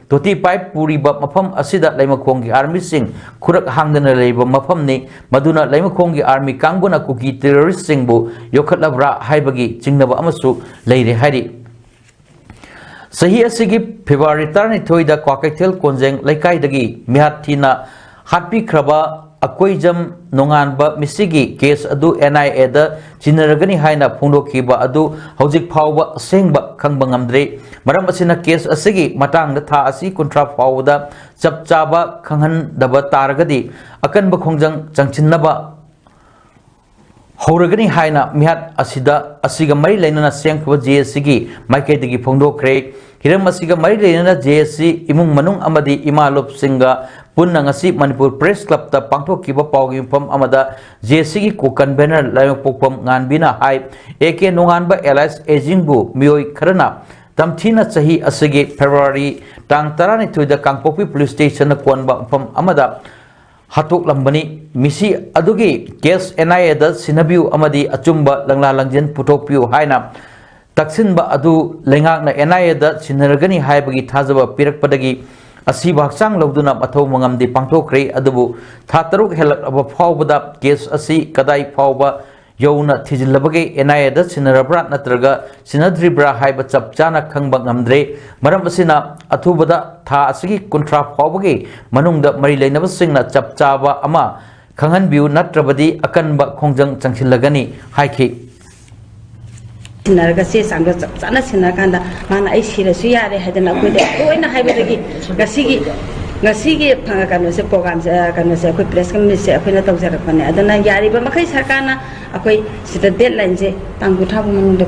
ꯇꯣꯇꯤ pipe ꯄꯨꯔꯤꯕ ꯃꯐꯝ ꯑꯁꯤꯗ ꯂꯩꯃꯈꯣꯡꯒꯤ army ꯁꯤꯡ ꯈꯨꯔꯛ ꯍꯥꯡꯗꯅ ꯂꯩꯕ ꯃꯐꯝꯅꯤ꯫ ꯃꯗꯨꯅ ꯂꯩꯃꯈꯣꯡꯒꯤ army ꯀꯥꯡꯕꯨꯅ ꯀꯨꯀꯤ terrorist ꯁꯤꯡꯕꯨ ꯌꯣꯛꯈꯠꯂꯕ꯭ꯔꯥ ꯍꯥꯏꯕꯒꯤ ꯆꯤꯡꯅꯕ ꯑꯃꯁꯨ ꯂꯩꯔꯦ ꯍꯥꯏꯔꯤ꯫ ꯆꯍꯤ ꯑꯁꯤꯒꯤ February ꯇꯔꯥꯅꯤꯊꯣꯏꯗ ꯀ꯭ꯋꯥꯀꯩꯊꯦꯜ ꯀꯣꯟꯖꯦꯡ ꯂꯩꯀꯥꯏꯗꯒꯤ ꯃꯤꯍꯥꯠ ꯊꯤꯅ ꯍꯥꯠꯄꯤꯈ꯭ꯔꯕ ꯑꯀꯣꯏꯖꯝ ꯅꯣꯡꯉꯥꯟꯕ ꯃꯤꯁꯤꯒꯤ case ꯑꯗꯨ NIA ꯗ ꯆꯤꯟꯅꯔꯒꯅꯤ ꯍꯥꯏꯅ ꯐꯣꯡꯗꯣꯛꯈꯤꯕ ꯑꯗꯨ ꯍꯧꯖꯤꯛ ꯐꯥꯎꯕ ꯑꯁꯦꯡꯕ ꯈꯪꯕ ꯉꯝꯗ꯭ꯔꯤ꯫ ꯃꯔꯝ ꯑꯁꯤꯅ, case ꯑꯁꯤꯒꯤ ꯃꯇꯥꯡꯗ ꯊꯥ ꯑꯁꯤ ꯀꯨꯟꯊ꯭ꯔꯥ ꯐꯥꯎꯕꯗ ꯆꯞ ꯆꯥꯕ ꯈꯪꯍꯟꯗꯕ ꯇꯥꯔꯒꯗꯤ, ꯑꯀꯟꯕ ꯈꯣꯡꯖꯪ ꯆꯪꯁꯤꯟꯅꯕ ꯍꯧꯔꯒꯅꯤ ꯍꯥꯏꯅ ꯃꯤꯍꯥꯠ ꯑꯁꯤꯗ, ꯑꯁꯤꯒ ꯃꯔꯤ ꯂꯩꯅꯅ ꯁꯦꯝꯈꯤꯕ JAC ꯒꯤ ꯃꯥꯏꯀꯩꯗꯒꯤ ꯐꯣꯡꯗꯣꯛꯈ꯭ꯔꯦ꯫ ꯍꯤꯔꯝ ꯑꯁꯤꯒ ꯃꯔꯤ ꯂꯩꯅꯅ JAC ꯏꯃꯨꯡ ꯃꯅꯨꯡ ꯑꯃꯗꯤ ꯏꯃꯥ ꯂꯨꯞꯁꯤꯡꯒ ꯄꯨꯟꯅ ꯉꯁꯤ ꯃꯅꯤꯄꯨꯔ Press Club ꯇ ꯄꯥꯡꯊꯣꯛꯈꯤꯕ ꯄꯥꯎꯒꯤ ꯃꯤꯐꯝ ꯑꯃꯗ JAC ꯒꯤ co-convener ꯂꯥꯏꯕꯛꯄꯣꯛꯄꯝ ꯉꯥꯟꯕꯤꯅ ꯍꯥꯏ, AK ꯅꯣꯡꯉꯥꯟꯕ alias ꯑꯦꯖꯤꯡꯕꯨ ꯃꯤꯑꯣꯏ ꯈꯔꯅ ꯇꯝꯊꯤꯅ ꯆꯍꯤ ꯑꯁꯤꯒꯤ February ꯇꯥꯡ ꯇꯔꯥꯅꯤꯊꯣꯏꯗ ꯀꯥꯡꯄꯣꯛꯄꯤ police station ꯅ ꯀꯣꯟꯕ ꯃꯐꯝ ꯑꯃꯗ ꯍꯥꯠꯇꯣꯛꯂꯝꯕꯅꯤ꯫ ꯃꯤꯁꯤ ꯑꯗꯨꯒꯤ case NIA ꯗ ꯁꯤꯟꯅꯕꯤꯌꯨ ꯑꯃꯗꯤ ꯑꯆꯨꯝꯕ ꯂꯪꯂꯥ ꯂꯪꯖꯦꯜ ꯄꯨꯊꯣꯛꯄꯤꯌꯨ ꯍꯥꯏꯅ ꯇꯛꯁꯤꯟꯕ ꯑꯗꯨ ꯂꯩꯉꯥꯛꯅ NIA ꯗ ꯁꯤꯟꯅꯔꯒꯅꯤ ꯍꯥꯏꯕꯒꯤ ꯊꯥꯖꯕ ꯄꯤꯔꯛꯄꯗꯒꯤ ꯑꯁꯤꯕ ꯍꯛꯆꯥꯡ ꯂꯧꯗꯨꯅ ꯃꯊꯧ ꯃꯉꯝꯗꯤ ꯄꯥꯡꯊꯣꯛꯈ꯭ꯔꯦ꯫ ꯑꯗꯨꯕꯨ ꯊꯥ ꯇꯔꯨꯛ ꯍꯦꯜꯂꯛꯂꯕ ꯐꯥꯎꯕꯗ case ꯑꯁꯤ ꯀꯗꯥꯏ ꯐꯥꯎꯕ ꯌꯧꯅ ꯊꯤꯖꯤꯜꯂꯕꯒꯦ, NIA ꯗ ꯁꯤꯟꯅꯔꯕ꯭ꯔꯥ ꯅꯠꯇ꯭ꯔꯒ ꯁꯤꯟꯅꯗ꯭ꯔꯤꯕ꯭ꯔꯥ ꯍꯥꯏꯕ ꯆꯞ ꯆꯥꯅ ꯈꯪꯕ ꯉꯝꯗ꯭ꯔꯦ꯫ ꯃꯔꯝ ꯑꯁꯤꯅ, ꯑꯊꯨꯕꯗ ꯊꯥ ꯑꯁꯤꯒꯤ ꯀꯨꯟꯊ꯭ꯔꯥ ꯐꯥꯎꯕꯒꯤ ꯃꯅꯨꯡꯗ ꯃꯔꯤ ꯂꯩꯅꯕꯁꯤꯡꯅ ꯆꯞ ꯆꯥꯕ ꯑꯃ ꯈꯪꯍꯟꯕꯤꯌꯨ, ꯅꯠꯇ꯭ꯔꯕꯗꯤ ꯑꯀꯟꯕ ꯈꯣꯡꯖꯪ ꯆꯪꯁꯤꯜꯂꯒꯅꯤ ꯍꯥꯏꯈꯤ꯫ ꯁꯤꯟꯅꯔꯒ ꯆꯦ ꯆꯥꯡꯗꯣ ꯆꯞ ꯆꯥꯅ ꯁꯤꯟꯅꯔꯀꯥꯟꯗ ꯃꯥꯅ "ꯑꯩ ꯁꯤꯔꯁꯨ ꯌꯥꯔꯦ" ꯍꯥꯏꯗꯅ ꯑꯩꯈꯣꯏꯗ ꯂꯣꯏꯅ ꯍꯥꯏꯕꯗꯒꯤ ꯉꯁꯤꯒꯤ, ꯉꯁꯤꯒꯤ ꯐ-, ꯀꯩꯅꯣꯁꯦ, ꯄ꯭ꯔꯣꯒ꯭ꯔꯥꯝꯁꯦ, ꯑ, ꯀꯩꯅꯣꯁꯦ, ꯑꯩꯈꯣꯏ ꯄ꯭ꯔꯦꯁ ꯃꯤꯠꯁꯦ ꯑꯩꯈꯣꯏꯅ ꯇꯧꯖꯔꯛꯄꯅꯦ꯫ ꯑꯗꯨꯅ ꯌꯥꯔꯤꯕ ꯃꯈꯩ ꯁꯔꯀꯥꯔꯅ ꯑꯩꯈꯣꯏ ꯁꯤꯗ ꯗꯦꯠꯂꯥꯏꯟꯁꯦ ꯇꯥꯡ ꯀꯨꯟꯊ꯭ꯔꯥ ꯐꯥꯎ ꯃꯅꯨꯡꯗ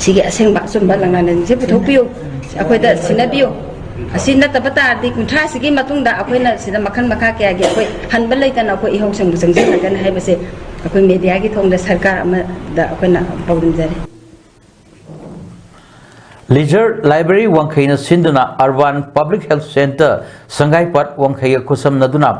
ꯁꯤꯒꯤ ꯑꯁꯦꯡꯕ ꯑꯆꯨꯝꯕ ꯂꯥꯡꯂꯥꯟꯁꯤꯡꯁꯦ ꯄꯨꯊꯣꯛꯄꯤꯌꯨ, ꯑꯩꯈꯣꯏꯗ ꯁꯤꯟꯅꯕꯤꯌꯨ꯫ ꯑꯁꯤ ꯅꯠꯇꯕ ꯇꯥꯔꯗꯤ ꯀꯨꯟꯊ꯭ꯔꯥꯁꯤꯒꯤ ꯃꯇꯨꯡꯗ ꯑꯩꯈꯣꯏꯅ ꯁꯤꯗ ꯃꯈꯜ ꯃꯈꯥ ꯀꯌꯥꯒꯤ ꯑꯩꯈꯣꯏ ꯍꯟꯕ ꯂꯩꯇꯅ ꯑꯩꯈꯣꯏ ꯏꯍꯧꯁꯪꯕꯨ ꯆꯪꯁꯤꯜꯂꯒꯅꯤ ꯍꯥꯏꯕꯁꯦ ꯑꯩꯈꯣꯏ ꯃꯦꯗꯤꯌꯥꯒꯤ ꯊꯣꯡꯗ ꯁꯔꯀꯥꯔ ꯑꯃꯗ ꯑꯩꯈꯣꯏꯅ ꯄꯥꯎꯗꯝꯖꯔꯤ꯫ ꯂꯤꯖꯔ ꯂꯥꯏꯕ꯭ꯔꯦꯔꯤ ꯋꯥꯡꯈꯩꯅ ꯁꯤꯟꯗꯨꯅ ꯑꯔꯕꯥꯟ ꯄꯕ꯭ꯂꯤꯛ ꯍꯦꯜꯊ ꯁꯦꯟꯇꯔ ꯁꯪꯒꯥꯏꯄꯥꯠ ꯋꯥꯡꯈꯩꯒ ꯈꯨꯠꯁꯝꯅꯗꯨꯅ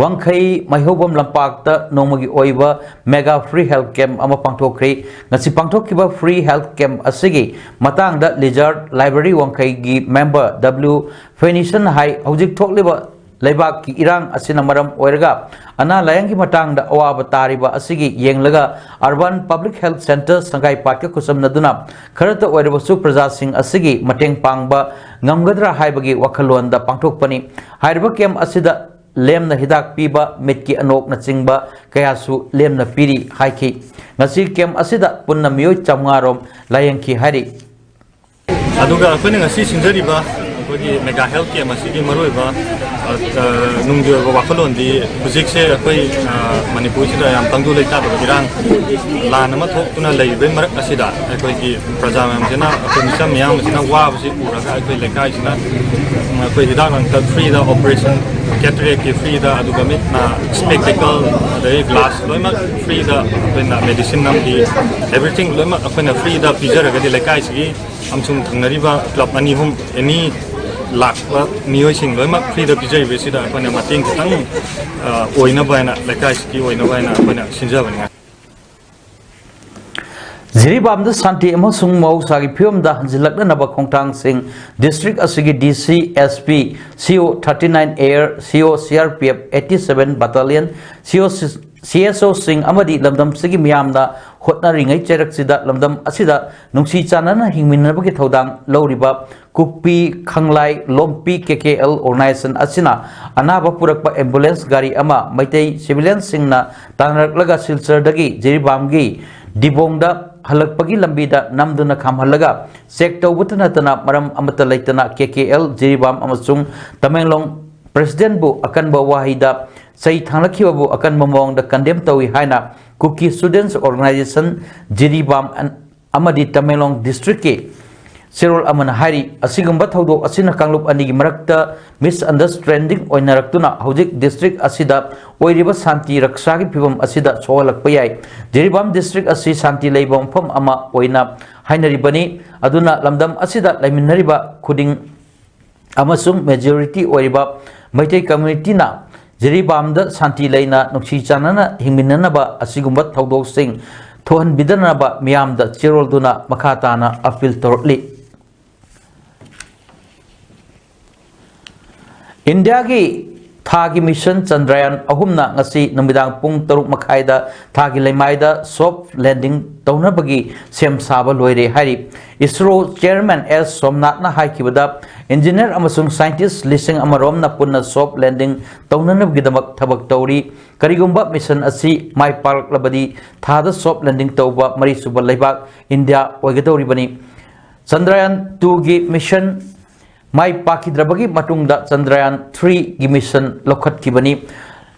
ꯋꯥꯡꯈꯩ ꯃꯩꯍꯧꯕꯝ ꯂꯝꯄꯥꯛꯇ ꯅꯣꯡꯃꯒꯤ ꯑꯣꯏꯕ ꯃꯦꯒꯥ ꯐ꯭ꯔꯤ ꯍꯦꯜꯊ ꯀꯦꯝꯞ ꯑꯃ ꯄꯥꯡꯊꯣꯛꯈ꯭ꯔꯤ꯫ ꯉꯁꯤ ꯄꯥꯡꯊꯣꯛꯈꯤꯕ ꯐ꯭ꯔꯤ ꯍꯦꯜꯊ ꯀꯦꯝꯞ ꯑꯁꯤꯒꯤ ꯃꯇꯥꯡꯗ ꯂꯤꯖꯔ ꯂꯥꯏꯕ꯭ꯔꯦꯔꯤ ꯋꯥꯡꯈꯩꯒꯤ ꯃꯦꯝꯕꯔ ꯗꯕ꯭ꯂꯤꯎ ꯐꯦꯅꯤꯁꯟ ꯍꯥꯏ ꯍꯧꯖꯤꯛ ꯊꯣꯛꯂꯤꯕ ꯂꯩꯕꯥꯛꯀꯤ ꯏꯔꯥꯡ ꯑꯁꯤꯅ ꯃꯔꯝ ꯑꯣꯏꯔꯒ ꯑꯅꯥ ꯂꯥꯏꯌꯦꯡꯒꯤ ꯃꯇꯥꯡꯗ ꯑꯋꯥꯕ ꯇꯥꯔꯤꯕ ꯑꯁꯤꯒꯤ ꯌꯦꯡꯂꯒ ꯑꯔꯕꯥꯟ ꯄꯕ꯭ꯂꯤꯛ ꯍꯦꯜꯊ ꯁꯦꯟꯇꯔ ꯁꯪꯒꯥꯏꯄꯥꯠꯀ ꯈꯨꯠꯁꯝꯅꯗꯨꯅ ꯈꯔꯇ ꯑꯣꯏꯔꯕꯁꯨ ꯄ꯭ꯔꯖꯥꯁꯤꯡ ꯑꯁꯤꯒꯤ ꯃꯇꯦꯡ ꯄꯥꯡꯕ ꯉꯝꯒꯗ꯭ꯔꯥ ꯍꯥꯏꯕꯒꯤ ꯋꯥꯈꯜꯂꯣꯟꯗ ꯄꯥꯡꯊꯣꯛꯄꯅꯤ꯫ ꯍꯥꯏꯔꯤꯕ ꯀꯦꯝꯞ ꯑꯁꯤꯗ ꯂꯦꯝꯅ ꯍꯤꯗꯥꯛ ꯄꯤꯕ, ꯃꯤꯠꯀꯤ ꯑꯅꯣꯛꯅꯆꯤꯡꯕ ꯀꯌꯥꯁꯨ ꯂꯦꯝꯅ ꯄꯤꯔꯤ ꯍꯥꯏꯈꯤ꯫ ꯉꯁꯤ ꯀꯦꯝꯞ ꯑꯁꯤꯗ ꯄꯨꯟꯅ ꯃꯤꯑꯣꯏ ꯆꯥꯃꯉꯥ ꯔꯣꯝ ꯂꯥꯏꯌꯦꯡꯈꯤ ꯍꯥꯏꯔꯤ꯫ ꯑꯗꯨꯒ ꯑꯩꯈꯣꯏꯅ ꯉꯁꯤ ꯁꯤꯟꯖꯔꯤꯕ ꯑꯩꯈꯣꯏꯒꯤ ꯃꯦꯒꯥ ꯍꯦꯜꯊ ꯀꯦꯝꯞ ꯑꯁꯤꯒꯤ ꯃꯔꯨꯑꯣꯏꯕ, ꯑ, ꯑ, ꯅꯨꯡꯒꯤ ꯑꯣꯏꯕ ꯋꯥꯈꯜꯂꯣꯟꯗꯤ ꯍꯧꯖꯤꯛꯁꯦ ꯑꯩꯈꯣꯏ, ꯑ, ꯃꯅꯤꯄꯨꯔꯁꯤꯗ ꯌꯥꯝ ꯇꯪꯗꯨ ꯂꯩꯇꯥꯗꯕ ꯏꯔꯥꯡ, ꯂꯥꯟ ꯑꯃ ꯊꯣꯛꯇꯨꯅ ꯂꯩꯔꯤꯕꯩ ꯃꯔꯛ ꯑꯁꯤꯗ ꯑꯩꯈꯣꯏꯒꯤ ꯄ꯭ꯔꯖꯥ ꯃꯌꯥꯝꯁꯤꯅ, ꯑꯩꯈꯣꯏ ꯃꯤꯆꯝ ꯃꯤꯌꯥꯝꯁꯤꯅ ꯋꯥꯕꯁꯤ ꯎꯔꯒ ꯑꯩꯈꯣꯏ ꯂꯩꯀꯥꯏꯁꯤꯅ, ꯎꯝ, ꯑꯩꯈꯣꯏ ꯍꯤꯗꯥꯛ ꯂꯥꯡꯊꯛ ꯐ꯭ꯔꯤꯗ, ꯑꯣꯄꯔꯦꯁꯟ ꯀꯦꯇꯔꯦꯛꯀꯤ ꯐ꯭ꯔꯤꯗ, ꯑꯗꯨꯒ ꯃꯤꯠ ꯅꯥ ꯏꯁꯄꯦꯛꯇꯦꯀꯜ, ꯑꯗꯩ ꯒ꯭ꯂꯥꯁ ꯂꯣꯏꯅꯃꯛ ꯐ꯭ꯔꯤꯗ, ꯑꯩꯈꯣꯏꯅ ꯃꯦꯗꯤꯁꯤꯟ ꯑꯃꯗꯤ ꯑꯦꯚ꯭ꯔꯤꯊꯤꯡ ꯂꯣꯏꯅꯃꯛ ꯑꯩꯈꯣꯏꯅ ꯐ꯭ꯔꯤꯗ ꯄꯤꯖꯔꯒꯗꯤ ꯂꯩꯀꯥꯏꯁꯤꯒꯤ ꯑꯃꯁꯨꯡ ꯊꯪꯅꯔꯤꯕ ꯀ꯭ꯂꯕ ꯑꯅꯤ ꯑꯍꯨꯝ ꯑꯦꯅꯤ ꯂꯥꯛꯄ ꯃꯤꯑꯣꯏꯁꯤꯡ ꯂꯣꯏꯅꯃꯛ ꯐ꯭ꯔꯤꯗ ꯄꯤꯖꯔꯤꯕꯁꯤꯗ ꯑꯩꯈꯣꯏꯅ ꯃꯇꯦꯡ ꯈꯤꯇꯪ, ꯑ, ꯑꯣꯏꯅꯕ ꯍꯥꯏꯅ, ꯂꯩꯀꯥꯏꯁꯤꯒꯤ ꯑꯣꯏꯅꯕ ꯍꯥꯏꯅ ꯑꯩꯈꯣꯏꯅ ꯁꯤꯟꯖꯕꯅꯤ꯫ ꯖꯤꯔꯤꯕꯥꯝꯗ ꯁꯥꯟꯇꯤ ꯑꯃꯁꯨꯡ ꯃꯍꯧꯁꯥꯒꯤ ꯐꯤꯕꯝꯗ ꯍꯟꯖꯤꯜꯂꯛꯅꯅꯕ ꯈꯣꯡꯊꯥꯡꯁꯤꯡ ꯗꯤꯁꯇ꯭ꯔꯤꯛ ꯑꯁꯤꯒꯤ ꯗꯤ ꯁꯤ, ꯑꯦꯁ ꯄꯤ, ꯁꯤ ꯑꯣ thirty nine air, C O C R P F eighty seven battalion, C O ꯁꯤ, ꯁꯤ ꯑꯦꯁ ꯑꯣꯁꯤꯡ ꯑꯃꯗꯤ ꯂꯝꯗꯝꯁꯤꯒꯤ ꯃꯤꯌꯥꯝꯅ ꯍꯣꯠꯅꯔꯤꯉꯩ ꯆꯩꯔꯛꯁꯤꯗ ꯂꯝꯗꯝ ꯑꯁꯤꯗ ꯅꯨꯡꯁꯤ ꯆꯥꯟꯅꯅ ꯍꯤꯡꯃꯤꯟꯅꯕꯒꯤ ꯊꯧꯗꯥꯡ ꯂꯧꯔꯤꯕ ꯀꯨꯛꯄꯤ, ꯈꯪꯂꯥꯏ, ꯂꯣꯝꯄꯤ ꯀꯦ ꯀꯦ ꯑꯦꯜ ꯑꯣꯔꯒꯅꯥꯏꯖꯦꯁꯟ ꯑꯁꯤꯅ ꯑꯅꯥꯕ ꯄꯨꯔꯛꯄ ꯑꯦꯝꯕꯨꯂꯦꯟꯁ ꯒꯥꯔꯤ ꯑꯃ ꯃꯩꯇꯩ ꯁꯤꯚꯤꯂꯤꯌꯟꯁꯤꯡꯅ ꯇꯥꯟꯅꯔꯛꯂꯒ ꯁꯤꯜꯆꯔꯗꯒꯤ ꯖꯤꯔꯤꯕꯥꯝꯒꯤ ꯗꯤꯕꯣꯡꯗ ꯍꯜꯂꯛꯄꯒꯤ ꯂꯝꯕꯤꯗ ꯅꯝꯗꯨꯅ ꯈꯥꯝꯍꯜꯂꯒ ꯆꯦꯛ ꯇꯧꯕꯇ ꯅꯠꯇꯅ ꯃꯔꯝ ꯑꯃꯠꯇ ꯂꯩꯇꯅ ꯀꯦ ꯀꯦ ꯑꯦꯜ ꯖꯤꯔꯤꯕꯥꯝ ꯑꯃꯁꯨꯡ ꯇꯃꯦꯡꯂꯣꯡ ꯄ꯭ꯔꯦꯁꯤꯗꯦꯟꯕꯨ ꯑꯀꯟꯕ ꯋꯥꯍꯩꯗ ꯆꯩ ꯊꯥꯡꯂꯛꯈꯤꯕꯕꯨ ꯑꯀꯟꯕ ꯃꯑꯣꯡꯗ ꯀꯟꯗꯦꯝ ꯇꯧꯏ ꯍꯥꯏꯅ ꯀꯨꯀꯤ ꯁ꯭ꯇꯨꯗꯦꯟꯠꯁ ꯑꯣꯔꯒꯅꯥꯏꯖꯦꯁꯟ ꯖꯤꯔꯤꯕꯥꯝ ꯑꯃꯗꯤ ꯇꯃꯦꯡꯂꯣꯡ ꯗꯤꯁꯇ꯭ꯔꯤꯛꯀꯤ ꯆꯦꯔꯣꯜ ꯑꯃꯅ ꯍꯥꯏꯔꯤ꯫ ꯑꯁꯤꯒꯨꯝꯕ ꯊꯧꯗꯣꯛ ꯑꯁꯤꯅ ꯀꯥꯡꯂꯨꯞ ꯑꯅꯤꯒꯤ ꯃꯔꯛꯇ ꯃꯤꯁꯑꯟꯗꯔꯁ꯭ꯇꯦꯟꯗꯤꯡ ꯑꯣꯏꯅꯔꯛꯇꯨꯅ ꯍꯧꯖꯤꯛ ꯗꯤꯁꯇ꯭ꯔꯤꯛ ꯑꯁꯤꯗ ꯑꯣꯏꯔꯤꯕ ꯁꯥꯟꯇꯤ ꯔꯛꯁꯥꯒꯤ ꯐꯤꯕꯝ ꯑꯁꯤꯗ ꯁꯣꯛꯍꯜꯂꯛꯄ ꯌꯥꯏ꯫ ꯖꯤꯔꯤꯕꯥꯝ ꯗꯤꯁꯇ꯭ꯔꯤꯛ ꯑꯁꯤ ꯁꯥꯟꯇꯤ ꯂꯩꯕ ꯃꯐꯝ ꯑꯃ ꯑꯣꯏꯅ ꯍꯥꯏꯅꯔꯤꯕꯅꯤ꯫ ꯑꯗꯨꯅ ꯂꯝꯗꯝ ꯑꯁꯤꯗ ꯂꯩꯃꯤꯟꯅꯔꯤꯕ ꯈꯨꯗꯤꯡ ꯑꯃꯁꯨꯡ ꯃꯦꯖꯣꯔꯤꯇꯤ ꯑꯣꯏꯔꯤꯕ ꯃꯩꯇꯩ ꯀꯝꯃ꯭ꯌꯨꯅꯤꯇꯤꯅ ꯖꯤꯔꯤꯕꯥꯝꯗ ꯁꯥꯟꯇꯤ ꯂꯩꯅ ꯅꯨꯡꯁꯤ ꯆꯥꯟꯅꯅ ꯍꯤꯡꯃꯤꯟꯅꯅꯕ ꯑꯁꯤꯒꯨꯝꯕ ꯊꯧꯗꯣꯛꯁꯤꯡ ꯊꯣꯛꯍꯟꯕꯤꯗꯅꯕ ꯃꯤꯌꯥꯝꯗ ꯆꯦꯔꯣꯜꯗꯨꯅ ꯃꯈꯥ ꯇꯥꯅ ꯑꯄꯤꯜ ꯇꯧꯔꯛꯂꯤ꯫ ꯏꯟꯗꯤꯌꯥꯒꯤ ꯊꯥꯒꯤ ꯃꯤꯁꯟ ꯆꯟꯗ꯭ꯔꯌꯥꯟ ꯑꯍꯨꯝꯅ ꯉꯁꯤ ꯅꯨꯃꯤꯗꯥꯡ ꯄꯨꯡ ꯇꯔꯨꯛ ꯃꯈꯥꯏꯗ ꯊꯥꯒꯤ ꯂꯩꯃꯥꯏꯗ ꯁꯣꯐ ꯂꯦꯟꯗꯤꯡ ꯇꯧꯅꯕꯒꯤ ꯁꯦꯝ ꯁꯥꯕ ꯂꯣꯏꯔꯦ ꯍꯥꯏꯔꯤ꯫ ꯏꯁꯔꯣ ꯆꯦꯌꯔꯃꯦꯟ ꯑꯦꯁ ꯁꯣꯝꯅꯥꯊꯅ ꯍꯥꯏꯈꯤꯕꯗ, ꯏꯟꯖꯤꯅꯤꯌꯔ ꯑꯃꯁꯨꯡ ꯁꯥꯏꯟꯇꯤꯁ ꯂꯤꯁꯤꯡ ꯑꯃꯔꯣꯝꯅ ꯄꯨꯟꯅ ꯁꯣꯐ ꯂꯦꯟꯗꯤꯡ ꯇꯧꯅꯅꯕꯒꯤꯗꯃꯛ ꯊꯕꯛ ꯇꯧꯔꯤ꯫ ꯀꯔꯤꯒꯨꯝꯕ ꯃꯤꯁꯟ ꯑꯁꯤ ꯃꯥꯏ ꯄꯥꯛꯂꯕꯗꯤ ꯊꯥꯗ ꯁꯣꯐ ꯂꯦꯟꯗꯤꯡ ꯇꯧꯕ ꯃꯔꯤꯁꯨꯕ ꯂꯩꯕꯥꯛ ꯏꯟꯗꯤꯌꯥ ꯑꯣꯏꯒꯗꯧꯔꯤꯕꯅꯤ꯫ ꯆꯟꯗ꯭ꯔꯌꯥꯟ ꯇꯨꯒꯤ ꯃꯤꯁꯟ ꯃꯥꯏ ꯄꯥꯛꯈꯤꯗ꯭ꯔꯕꯒꯤ ꯃꯇꯨꯡꯗ ꯆꯟꯗ꯭ꯔꯌꯥꯟ ꯊ꯭ꯔꯤꯒꯤ ꯃꯤꯁꯟ ꯂꯧꯈꯠꯈꯤꯕꯅꯤ꯫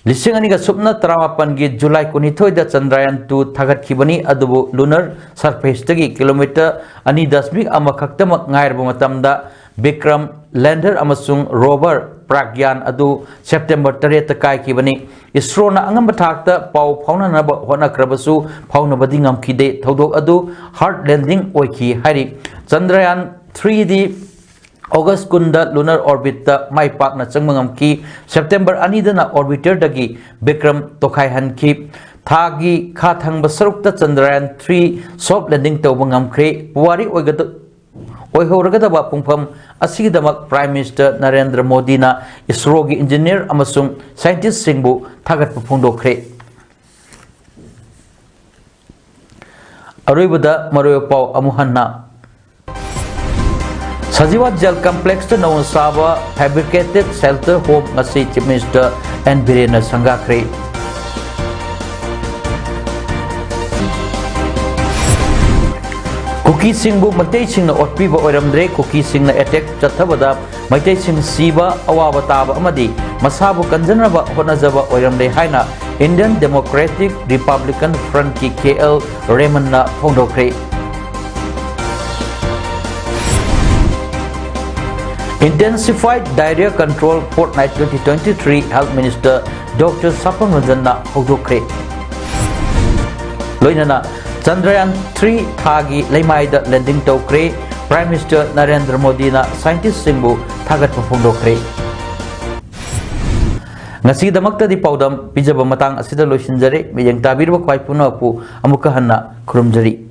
ꯂꯤꯁꯤꯡ ꯑꯅꯤꯒ ꯁꯨꯞꯅ ꯇꯔꯥꯃꯥꯄꯟꯒꯤ ꯖꯨꯂꯥꯏ ꯀꯨꯟꯅꯤꯊꯣꯏꯗ ꯆꯟꯗ꯭ꯔꯌꯥꯟ ꯇꯨ ꯊꯥꯒꯠꯈꯤꯕꯅꯤ, ꯑꯗꯨꯕꯨ ꯂꯨꯅꯔ ꯁꯔꯐꯦꯁꯇꯒꯤ ꯀꯤꯂꯣꯃꯤꯇꯔ ꯑꯅꯤ ꯗꯁꯃꯤꯛ ꯑꯃ ꯈꯛꯇꯃꯛ ꯉꯥꯏꯔꯕ ꯃꯇꯝꯗ ꯕꯤꯀ꯭ꯔꯝ ꯂꯦꯟꯗꯔ ꯑꯃꯁꯨꯡ ꯔꯣꯚꯔ ꯄ꯭ꯔꯥꯒ꯭ꯌꯥꯟ ꯑꯗꯨ ꯁꯦꯞꯇꯦꯝꯕꯔ ꯇꯔꯦꯠꯇ ꯀꯥꯏꯈꯤꯕꯅꯤ꯫ ꯏꯁꯔꯣꯅ ꯑꯉꯝꯕ ꯊꯥꯛꯇ ꯄꯥꯎ ꯐꯥꯎꯅꯅꯕ ꯍꯣꯠꯅꯈ꯭ꯔꯕꯁꯨ ꯐꯥꯎꯅꯕꯗꯤ ꯉꯝꯈꯤꯗꯦ꯫ ꯊꯧꯗꯣꯛ ꯑꯗꯨ ꯍꯥꯔꯗ ꯂꯦꯟꯗꯤꯡ ꯑꯣꯏꯈꯤ ꯍꯥꯏꯔꯤ꯫ ꯆꯟꯗ꯭ꯔꯌꯥꯟ ꯊ꯭ꯔꯤꯗꯤ ꯑꯣꯒꯁ ꯀꯨꯟꯗ ꯂꯨꯅꯔ ꯑꯣꯔꯕꯤꯠꯇ ꯃꯥꯏ ꯄꯥꯛꯅ ꯆꯪꯕ ꯉꯝꯈꯤ꯫ ꯁꯦꯞꯇꯦꯝꯕꯔ ꯑꯅꯤꯗꯅ ꯑꯣꯔꯕꯤꯇꯔꯗꯒꯤ ꯕꯤꯀ꯭ꯔꯝ ꯇꯣꯈꯥꯏꯍꯟꯈꯤ꯫ ꯊꯥꯒꯤ ꯈꯥ ꯊꯪꯕ ꯁꯔꯨꯛꯇ ꯆꯟꯗ꯭ꯔꯌꯥꯟ ꯊ꯭ꯔꯤ ꯁꯣꯐ ꯂꯦꯟꯗꯤꯡ ꯇꯧꯕ ꯉꯝꯈ꯭ꯔꯦ꯫ ꯄꯨꯋꯥꯔꯤ ꯑꯣꯏꯒꯗ-, ꯑꯣꯏꯍꯧꯔꯒꯗꯕ ꯄꯨꯡꯐꯝ ꯑꯁꯤꯒꯤꯗꯃꯛ ꯄ꯭ꯔꯥꯏꯝ ꯃꯤꯅꯤꯁꯇꯔ ꯅꯔꯦꯟꯗ꯭ꯔ ꯃꯣꯗꯤꯅ ꯏꯁꯔꯣꯒꯤ ꯏꯟꯖꯤꯅꯤꯌꯔ ꯑꯃꯁꯨꯡ ꯁꯥꯏꯟꯇꯤꯁꯁꯤꯡꯕꯨ ꯊꯥꯒꯠꯄ ꯐꯣꯡꯗꯣꯛꯈ꯭ꯔꯦ꯫ ꯑꯔꯣꯏꯕꯗ ꯃꯔꯨꯑꯣꯏꯕ ꯄꯥꯎ ꯑꯃꯨꯛ ꯍꯟꯅ꯫ ꯁꯖꯤꯋꯥ ꯖꯦꯜ ꯀꯝꯄ꯭ꯂꯦꯛꯁꯇ ꯅꯧꯅ ꯁꯥꯕ ꯐꯦꯕ꯭ꯔꯤꯀꯦꯇꯦꯗ ꯁꯦꯜꯇꯔ ꯍꯣꯝ ꯉꯁꯤ ꯆꯤꯐ ꯃꯤꯅꯤꯁꯇꯔ ꯑꯦꯟ ꯕꯤꯔꯦꯟꯅ ꯁꯪꯒꯥꯈ꯭ꯔꯦ꯫ ꯀꯨꯀꯤꯁꯤꯡꯕꯨ ꯃꯩꯇꯩꯁꯤꯡꯅ ꯑꯣꯠꯄꯤꯕ ꯑꯣꯏꯔꯝꯗ꯭ꯔꯦ꯫ ꯀꯨꯀꯤꯁꯤꯡꯅ ꯑꯦꯇꯦꯛ ꯆꯠꯊꯕꯗ ꯃꯩꯇꯩꯁꯤꯡ ꯁꯤꯕ, ꯑꯋꯥꯕ ꯇꯥꯕ ꯑꯃꯗꯤ ꯃꯁꯥꯕꯨ ꯀꯟꯖꯅꯕ ꯍꯣꯠꯅꯖꯕ ꯑꯣꯏꯔꯝꯂꯦ ꯍꯥꯏꯅ Indian Democratic Republican Frontꯀꯤ ꯀꯦ ꯑꯦꯜ ꯔꯦꯃꯟꯅ ꯐꯣꯡꯗꯣꯛꯈ꯭ꯔꯦ꯫ Intensified Diarrhea Control Fortnight twenty twenty-three Health Minister Doctor Sapam ꯔꯟꯖꯟꯅ ꯍꯧꯗꯣꯛꯈ꯭ꯔꯦ꯫ ꯂꯣꯏꯅꯅ ꯆꯟꯗ꯭ꯔꯌꯥꯟ three ꯊꯥꯒꯤ ꯂꯩꯃꯥꯏꯗ ꯂꯦꯟꯗꯤꯡ ꯇꯧꯈ꯭ꯔꯦ꯫ ꯄ꯭ꯔꯥꯏꯝ ꯃꯤꯅꯤꯁꯇꯔ ꯅꯔꯦꯟꯗ꯭ꯔ ꯃꯣꯗꯤꯅ ꯁꯥꯏꯟꯇꯤꯁꯁꯤꯡꯕꯨ ꯊꯥꯒꯠꯄ ꯐꯣꯡꯗꯣꯛꯈ꯭ꯔꯦ꯫ ꯉꯁꯤꯒꯤꯗꯃꯛꯇꯗꯤ ꯄꯥꯎꯗꯝ ꯄꯤꯖꯕ ꯃꯇꯥꯡ ꯑꯁꯤꯗ ꯂꯣꯏꯁꯤꯟꯖꯔꯦ꯫ ꯃꯤꯠꯌꯦꯡ ꯇꯥꯕꯤꯔꯤꯕ ꯈ꯭ꯋꯥꯏ ꯄꯨꯝꯅꯃꯛꯄꯨ ꯑꯃꯨꯛꯀ ꯍꯟꯅ ꯈꯨꯔꯨꯝꯖꯔꯤ꯫